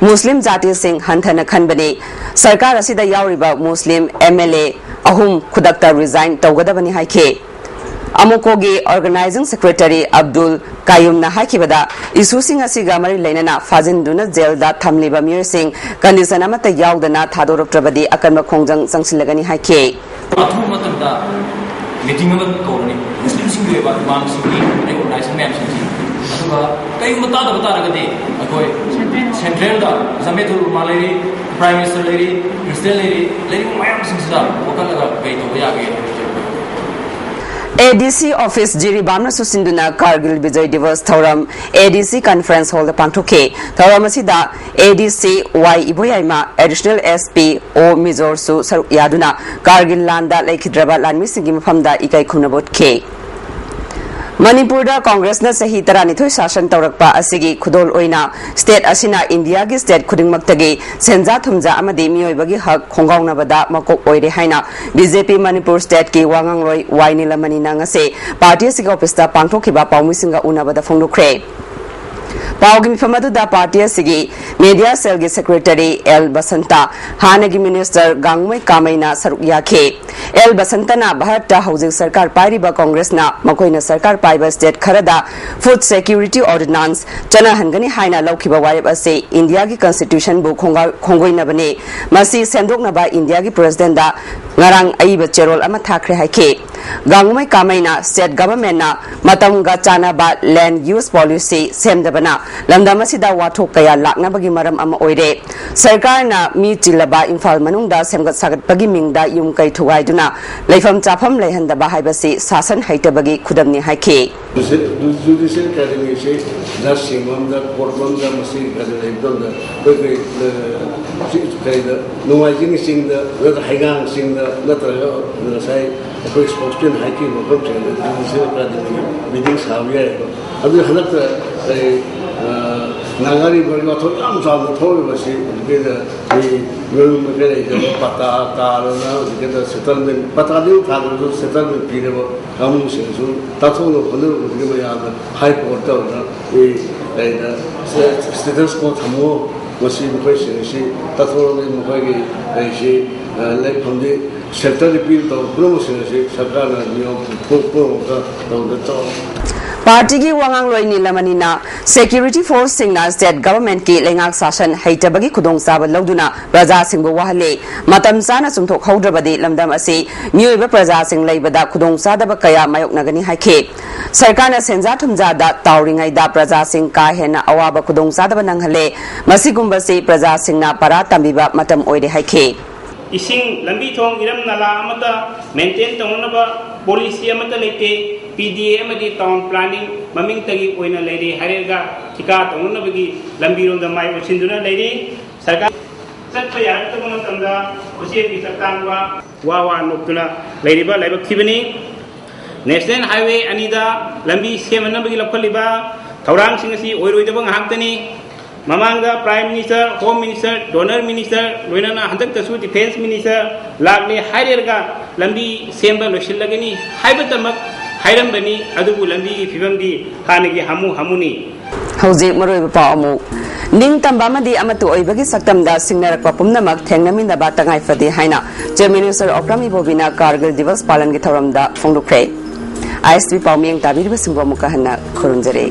ꯃꯨꯁꯂꯤꯝ ꯖꯥꯇꯤꯁꯤꯡ ꯍꯟꯊꯅ ꯈꯟꯕꯅꯤ꯫ ꯁꯔꯀꯥꯔ ꯑꯁꯤꯗ ꯌꯥꯎꯔꯤꯕ ꯃꯨꯁꯂꯤꯝ ꯑꯦꯝ ꯑꯦꯜ ꯑꯦ ꯑꯍꯨꯝ ꯈꯨꯗꯛꯇ ꯔꯤꯖꯥꯏꯟ ꯇꯧꯒꯗꯕꯅꯤ ꯍꯥꯏꯈꯤ꯫ ꯑꯃꯨꯀꯣꯒꯤ ꯑꯣꯔꯒꯅꯥꯏꯖꯤꯡ ꯁꯦꯀ꯭ꯔꯦꯇꯔꯤ ꯑꯕꯗꯨꯜ ꯀꯥꯌꯨꯝꯅ ꯍꯥꯏꯈꯤꯕꯗ, ꯏꯁꯨꯁꯤꯡ ꯑꯁꯤꯒ ꯃꯔꯤ ꯂꯩꯅꯅ ꯐꯥꯖꯤꯟꯗꯨꯅ ꯖꯦꯜꯗ ꯊꯝꯂꯤꯕ ꯃꯤꯑꯣꯏꯁꯤꯡ ꯀꯟꯗꯤꯁꯟ ꯑꯃꯠꯇ ꯌꯥꯎꯗꯅ ꯊꯥꯗꯣꯔꯛꯇ꯭ꯔꯕꯗꯤ ꯑꯀꯟꯕ ꯈꯣꯡꯖꯪ ꯆꯪꯁꯤꯜꯂꯒꯅꯤ ꯍꯥꯏꯈꯤ꯫ ꯑꯊꯨꯕ ꯃꯇꯝꯗ ꯃꯤꯇꯤꯡ ꯑꯃ ꯀꯧꯔꯅꯤ, ꯃꯨꯁꯂꯤꯝꯁꯤꯡꯒꯤ ꯑꯣꯏꯕ ꯏꯃꯥꯝꯁꯤꯡꯒꯤ ꯑꯗꯩ ꯑꯣꯔꯒꯅꯥꯏꯖꯦꯁꯟ ꯃꯌꯥꯝꯁꯤꯡꯁꯤ꯫ ꯑꯗꯨꯒ ꯀꯔꯤꯒꯨꯝꯕ ꯇꯥꯗꯕ ꯇꯥꯔꯒꯗꯤ ꯑꯩꯈꯣꯏ ꯁꯦꯟꯇ꯭ꯔꯦꯜꯗ ꯖꯃꯦꯇꯨꯜ ꯎꯂꯃꯥ ꯂꯩꯔꯤ, ꯄ꯭ꯔꯥꯏꯝ ꯃꯤꯅꯤꯁꯇꯔ ꯂꯩꯔꯤ, ꯄ꯭ꯔꯦꯁꯤꯗꯦꯟ ꯂꯩꯔꯤ, ꯂꯩꯔꯤꯕ ꯃꯌꯥꯝꯁꯤꯡꯁꯤꯗ ꯋꯥꯀꯠꯂꯒ ꯀꯔꯤ ꯇꯧꯕ ꯌꯥꯒꯦ ꯍꯥꯏꯕꯗꯨ ꯑꯦ ꯗꯤ ꯁꯤ ꯑꯣꯐꯤꯁ ꯖꯤꯔꯤꯕꯥꯝꯅꯁꯨ ꯁꯤꯟꯗꯨꯅ ꯀꯥꯔꯒꯤꯜ ꯕꯤꯖꯣꯏ ꯗꯤꯋꯁ ꯊꯧꯔꯝ ꯑꯦ ꯗꯤ ꯁꯤ ꯀꯟꯐꯔꯦꯟꯁ ꯍꯣꯜꯗ ꯄꯥꯡꯊꯣꯛꯈꯤ꯫ ꯊꯧꯔꯝ ꯑꯁꯤꯗ ꯑꯦ ꯗꯤ ꯁꯤ ꯋꯥꯏ ꯏꯕꯣꯌꯥꯏꯃ, ꯑꯦꯗꯤꯁꯅꯦꯜ ꯑꯦꯁ ꯄꯤ ꯑꯣ ꯃꯤꯖꯣꯔꯁꯨ ꯁꯔꯨꯛ ꯌꯥꯗꯨꯅ ꯀꯥꯔꯒꯤꯜ ꯂꯥꯟꯗ ꯂꯩꯈꯤꯗ꯭ꯔꯕ ꯂꯥꯟꯃꯤꯁꯤꯡꯒꯤ ꯃꯐꯝꯗ ꯏꯀꯥꯏ ꯈꯨꯝꯅꯕ ꯎꯠꯈꯤ꯫ ꯃꯅꯤꯄꯨꯔꯗ ꯀꯣꯡꯒ꯭ꯔꯦꯁꯅ ꯆꯍꯤ ꯇꯔꯥꯅꯤꯊꯣꯏ ꯁꯥꯁꯟ ꯇꯧꯔꯛꯄ ꯑꯁꯤꯒꯤ ꯈꯨꯗꯣꯜ ꯑꯣꯏꯅ ꯁ꯭ꯇꯦꯠ ꯑꯁꯤꯅ ꯏꯟꯗꯤꯌꯥꯒꯤ ꯁ꯭ꯇꯦꯠ ꯈꯨꯗꯤꯡꯃꯛꯇꯒꯤ ꯁꯦꯟꯖꯥ ꯊꯨꯝꯖꯥ ꯑꯃꯗꯤ ꯃꯤꯑꯣꯏꯕꯒꯤ ꯍꯛ ꯈꯣꯡꯒꯥꯎꯅꯕꯗ ꯃꯀꯣꯛ ꯑꯣꯏꯔꯦ ꯍꯥꯏꯅ ꯕꯤ ꯖꯦ ꯄꯤ ꯃꯅꯤꯄꯨꯔ ꯁ꯭ꯇꯦꯠꯀꯤ ꯋꯥ ꯉꯥꯡꯂꯣꯏ ꯋꯥꯏ ꯅꯤꯂꯃꯅꯤꯅ ꯉꯁꯤ ꯄꯥꯔꯇꯤ ꯑꯁꯤꯒꯤ ꯑꯣꯐꯤꯁꯇ ꯄꯥꯡꯊꯣꯛꯈꯤꯕ ꯄꯥꯎꯃꯤꯁꯤꯡꯒ ꯎꯅꯕꯗ ꯐꯣꯡꯗꯣꯛꯈ꯭ꯔꯦ꯫ ꯄꯥꯎꯒꯤ ꯃꯤꯐꯝ ꯑꯗꯨꯗ ꯄꯥꯔꯇꯤ ꯑꯁꯤꯒꯤ ꯃꯦꯗꯤꯌꯥ ꯁꯦꯜꯒꯤ ꯁꯦꯀ꯭ꯔꯦꯇꯔꯤ ꯑꯦꯜ ꯕꯁꯟꯇ, ꯍꯥꯟꯅꯒꯤ ꯃꯤꯅꯤꯁꯇꯔ ꯒꯥꯡꯉꯨꯃꯩ ꯀꯥꯃꯩꯅ ꯁꯔꯨꯛ ꯌꯥꯈꯤ꯫ ꯑꯦꯜ ꯕꯁꯟꯇꯅ ꯚꯥꯔꯠꯇ ꯍꯧꯖꯤꯛ ꯁꯔꯀꯥꯔ ꯄꯥꯏꯔꯤꯕ ꯀꯣꯡꯒ꯭ꯔꯦꯁꯅ ꯃꯈꯣꯏꯅ ꯁꯔꯀꯥꯔ ꯄꯥꯏꯕ ꯁ꯭ꯇꯦꯠ ꯈꯔꯗ ꯐꯨꯗ ꯁꯦꯀ꯭ꯌꯨꯔꯤꯇꯤ ꯑꯣꯔꯗꯤꯅꯥꯟꯁ ꯆꯠꯅꯍꯟꯒꯅꯤ ꯍꯥꯏꯅ ꯂꯧꯈꯤꯕ ꯋꯥꯔꯦꯞ ꯑꯁꯤ ꯏꯟꯗꯤꯌꯥꯒꯤ ꯀꯟꯁꯇꯤꯇ꯭ꯌꯨꯁꯟꯕꯨ ꯈꯣꯡꯒ-, ꯈꯣꯡꯒꯣꯏꯅꯕꯅꯤ꯫ ꯃꯁꯤ ꯁꯦꯝꯗꯣꯛꯅꯕ ꯏꯟꯗꯤꯌꯥꯒꯤ ꯄ꯭ꯔꯦꯁꯤꯗꯦꯟꯗ ꯉꯔꯥꯡ ꯑꯏꯕ ꯆꯦꯔꯣꯜ ꯑꯃ ꯊꯥꯈ꯭ꯔꯦ ꯍꯥꯏꯈꯤ꯫ ꯒꯥꯡꯉꯨꯃꯩ ꯀꯥꯃꯩꯅ ꯁ꯭ꯇꯦꯠ ꯒꯚꯔꯟꯃꯦꯟꯠꯅ ꯃꯇꯝꯒ ꯆꯥꯟꯅꯕ ꯂꯦꯟꯗ ꯌꯨꯁ ꯄꯣꯂꯤꯁꯤ ꯁꯦꯝꯗꯕꯅ ꯂꯝꯗꯝ ꯑꯁꯤꯗ ꯋꯥꯊꯣꯛ ꯀꯌꯥ ꯂꯥꯛꯅꯕꯒꯤ ꯃꯔꯝ ꯑꯃ ꯑꯣꯏꯔꯦ꯫ ꯁꯔꯀꯥꯔꯅ ꯃꯤ ꯆꯤꯜꯂꯕ ꯏꯝꯐꯥꯜ ꯃꯅꯨꯡꯗ ꯁꯦꯝꯒꯠ ꯁꯥꯒꯠꯄꯒꯤ ꯃꯤꯡꯗ ꯌꯨꯝ ꯀꯩ ꯊꯨꯒꯥꯏꯗꯨꯅ ꯂꯩꯐꯝ ꯆꯥꯐꯝ ꯂꯩꯍꯟꯗꯕ ꯍꯥꯏꯕꯁꯤ ꯁꯥꯁꯟ ꯍꯩꯇꯕꯒꯤ ꯈꯨꯗꯝꯅꯤ ꯍꯥꯏꯈꯤ꯫ ꯖꯨꯗꯤꯁꯤꯌꯦꯜ ꯑꯦꯀꯥꯗꯃꯤꯁꯤ ꯖꯁ ꯌꯦꯡꯕ ꯑꯃꯗ, ꯀꯣꯔꯠ ꯑꯃꯗ ꯃꯁꯤ ꯀꯔꯤ ꯂꯩꯕ ꯃꯇꯝꯗ ꯑꯩꯈꯣꯏ ꯀꯔꯤ, ꯑ, ꯁꯤ ꯀꯔꯤꯗ ꯅꯣꯡꯃꯥꯏꯖꯤꯡ ꯆꯤꯡꯗ ꯅꯠꯇ꯭ꯔꯒ ꯍꯩꯉꯥꯡ ꯆꯤꯡꯗ ꯅꯠꯇ꯭ꯔꯒ ꯉꯁꯥꯏ ꯑꯩꯈꯣꯏ ꯁ꯭ꯄꯣꯛꯁꯃꯦꯟ ꯍꯥꯏꯈꯤꯕ ꯃꯐꯝꯁꯤꯡꯗ ꯖꯨꯗꯤꯁꯤꯌꯦꯜ ꯑꯦꯀꯥꯗꯃꯤꯒꯤ ꯃꯤꯇꯤꯡ ꯁꯥꯕ ꯌꯥꯏꯑꯕ꯫ ꯑꯗꯨ ꯍꯟꯗꯛꯇ ꯑꯩ, ꯑ, ꯅꯥꯒꯥꯔꯤ ꯃꯔꯤ ꯋꯥꯊꯣꯛ ꯌꯥꯝ ꯆꯥꯎꯅ ꯊꯣꯛꯂꯤꯕꯁꯤ ꯍꯧꯖꯤꯛꯀꯤꯗ ꯑꯩ ꯃꯌꯨꯝ ꯃꯀꯩ ꯂꯩꯇꯕ ꯄꯇꯥ ꯇꯥꯗꯅ ꯍꯧꯖꯤꯛꯀꯤꯗ ꯁꯦꯇꯜꯃꯦꯟ, ꯄꯇꯥꯗꯤ ꯑꯃꯨꯛ ꯊꯥꯗ꯭ꯔꯁꯨ ꯁꯦꯇꯜꯃꯦꯟ ꯄꯤꯅꯕ ꯀꯥꯡꯕꯨꯁꯤꯡꯁꯨ ꯇꯥꯊꯣꯛꯅꯕ ꯍꯣꯠꯅꯔꯨꯕꯗꯒꯤ ꯃꯌꯥꯝꯅ ꯍꯥꯏ ꯀꯣꯔꯠꯇ ꯑꯣꯏꯅ ꯑꯩ ꯀꯩꯗ ꯁ꯭ꯇꯦꯇꯁ ꯀꯣ ꯊꯝꯃꯣ, ꯃꯁꯤ ꯃꯈꯣꯏꯁꯤꯡ ꯑꯁꯤ ꯇꯥꯊꯣꯛꯂꯒ ꯃꯈꯣꯏꯒꯤ ꯀꯔꯤꯁꯤ, ꯑ, ꯂꯩꯐꯝꯗꯤ ꯁꯦꯜꯇꯔ ꯔꯤꯄꯤꯌꯔ ꯇꯧꯕ ꯄꯨꯝꯅꯃꯛꯁꯤꯡ ꯑꯁꯤ ꯁꯔꯀꯥꯔꯅ ꯅꯤꯌꯣꯝ ꯄꯨꯝꯅꯃꯛꯇ ꯇꯧꯗ ꯆꯥꯎ꯫ ꯄꯥꯔꯇꯤꯒꯤ ꯋꯥꯉꯥꯡꯂꯣꯏ ꯅꯤꯂꯃꯅꯤꯅ ꯁꯦꯀ꯭ꯌꯨꯔꯤꯇꯤ ꯐꯣꯔꯁꯁꯤꯡꯅ ꯁ꯭ꯇꯦꯠ ꯒꯚꯔꯟꯃꯦꯟꯠꯀꯤ ꯂꯩꯉꯥꯛ ꯁꯥꯁꯟ ꯍꯩꯇꯕꯒꯤ ꯈꯨꯗꯣꯡꯆꯥꯕ ꯂꯧꯗꯨꯅ ꯄ꯭ꯔꯖꯥꯁꯤꯡꯕꯨ ꯋꯥꯍꯜꯂꯤ꯫ ꯃꯇꯝ ꯆꯥꯅ ꯆꯨꯝꯊꯣꯛꯍꯧꯗ꯭ꯔꯕꯗꯤ ꯂꯝꯗꯝ ꯑꯁꯤ ꯃꯤꯑꯣꯏꯕ ꯄ꯭ꯔꯖꯥꯁꯤꯡ ꯂꯩꯕꯗ ꯈꯨꯗꯣꯡꯆꯥꯗꯕ ꯀꯌꯥ ꯃꯥꯌꯣꯛꯅꯒꯅꯤ ꯍꯥꯏꯈꯤ꯫ ꯁꯔꯀꯥꯔꯅ ꯁꯦꯟꯖꯥ ꯊꯨꯝꯖꯥꯗ ꯇꯥꯎꯔꯤꯉꯩꯗ ꯄ꯭ꯔꯖꯥꯁꯤꯡ ꯀꯥ ꯍꯦꯟꯅ ꯑꯋꯥꯕ ꯈꯨꯗꯣꯡꯆꯥꯗꯕ ꯅꯪꯍꯜꯂꯦ꯫ ꯃꯁꯤꯒꯨꯝꯕꯁꯤ ꯄ꯭ꯔꯖꯥꯁꯤꯡꯅ ꯄꯔꯥ ꯇꯝꯕꯤꯕ ꯃꯇꯝ ꯑꯣꯏꯔꯦ ꯍꯥꯏꯈꯤ꯫ ꯏꯁꯤꯡ, ꯂꯝꯕꯤ ꯊꯣꯡ, ꯏꯔꯝ ꯅꯂꯥ ꯑꯃꯠꯇ ꯃꯦꯟꯇꯦꯟ ꯇꯧꯅꯅꯕ ꯄꯣꯂꯤꯁꯤ ꯑꯃꯠꯇ ꯂꯩꯇꯦ꯫ ꯄꯤ ꯗꯤ ꯑꯦ ꯑꯃꯗꯤ ꯇꯥꯎꯟ ꯄ꯭ꯂꯥꯅꯤꯡ ꯃꯃꯤꯡꯇꯒꯤ ꯑꯣꯏꯅ ꯂꯩꯔꯦ ꯍꯥꯏꯔꯒ ꯊꯤꯀꯥ ꯇꯧꯅꯅꯕꯒꯤ ꯂꯝꯕꯤꯔꯣꯝꯗ ꯃꯥꯏ ꯑꯣꯟꯁꯤꯟꯗꯨꯅ ꯂꯩꯔꯤ꯫ ꯁꯔꯀꯥꯔ ꯆꯠꯄ ꯌꯥꯔꯛꯇꯕ ꯃꯇꯝꯗ ꯈꯨꯠꯁꯦꯝꯒꯤ ꯆꯥꯛꯇꯥꯡꯕ ꯋꯥ ꯋꯥ ꯅꯣꯛꯇꯨꯅ ꯂꯩꯔꯤꯕ ꯂꯥꯏꯕꯛ ꯊꯤꯕꯅꯤ꯫ ꯅꯦꯁꯅꯦꯜ ꯍꯥꯏꯋꯦ ꯑꯅꯤꯗ ꯂꯝꯕꯤ ꯁꯦꯝꯅꯅꯕꯒꯤ ꯂꯧꯈꯠꯂꯤꯕ ꯊꯧꯔꯥꯡꯁꯤꯡ ꯑꯁꯤ ꯑꯣꯏꯔꯣꯏꯗꯕ ꯉꯥꯏꯍꯥꯛꯇꯅꯤ꯫ ꯃꯃꯥꯡꯗ prime minister, home minister, donor minister, ꯂꯣꯏꯅꯅ ꯍꯟꯗꯛꯇꯁꯨ ꯗꯤꯐꯦꯟꯁ ꯃꯤꯅꯤꯁꯇꯔ ꯂꯥꯛꯂꯦ ꯍꯥꯏꯔꯦꯔꯒ ꯂꯝꯕꯤ ꯁꯦꯝꯕ ꯂꯣꯏꯁꯤꯜꯂꯒꯅꯤ ꯍꯥꯏꯕꯇꯃꯛ ꯍꯥꯏꯔꯝꯕꯅꯤ꯫ ꯑꯗꯨꯕꯨ ꯂꯝꯕꯤꯒꯤ ꯐꯤꯕꯝꯗꯤ ꯍꯥꯟꯅꯒꯤ ꯍꯥꯃꯨ ꯍꯥꯃꯨꯅꯤ꯫ ꯍꯧꯖꯤꯛ ꯃꯔꯨꯑꯣꯏꯕ ꯄꯥꯎ ꯑꯃꯨꯛ꯫ ꯅꯤꯡꯇꯝꯕ ꯑꯃꯗꯤ ꯑꯃꯠꯇ ꯑꯣꯏꯕꯒꯤ ꯁꯛꯇꯝꯗ ꯁꯤꯡꯅꯔꯛꯄ ꯄꯨꯝꯅꯃꯛ ꯊꯦꯡꯅꯃꯤꯟꯅꯕ ꯇꯉꯥꯏ ꯐꯗꯦ ꯍꯥꯏꯅ Chief Minister Okram Ibobiꯅ Kargil Divas ꯄꯥꯂꯟꯒꯤ ꯊꯧꯔꯝꯗ ꯐꯣꯡꯗꯣꯛꯈ꯭ꯔꯦ꯫ ISTV ꯄꯥꯎꯃꯤꯌꯦꯡ ꯇꯥꯕꯤꯔꯤꯕꯁꯤꯡꯕꯨ ꯑꯃꯨꯛꯀ ꯍꯟꯅ ꯈꯨꯔꯨꯝꯖꯔꯤ꯫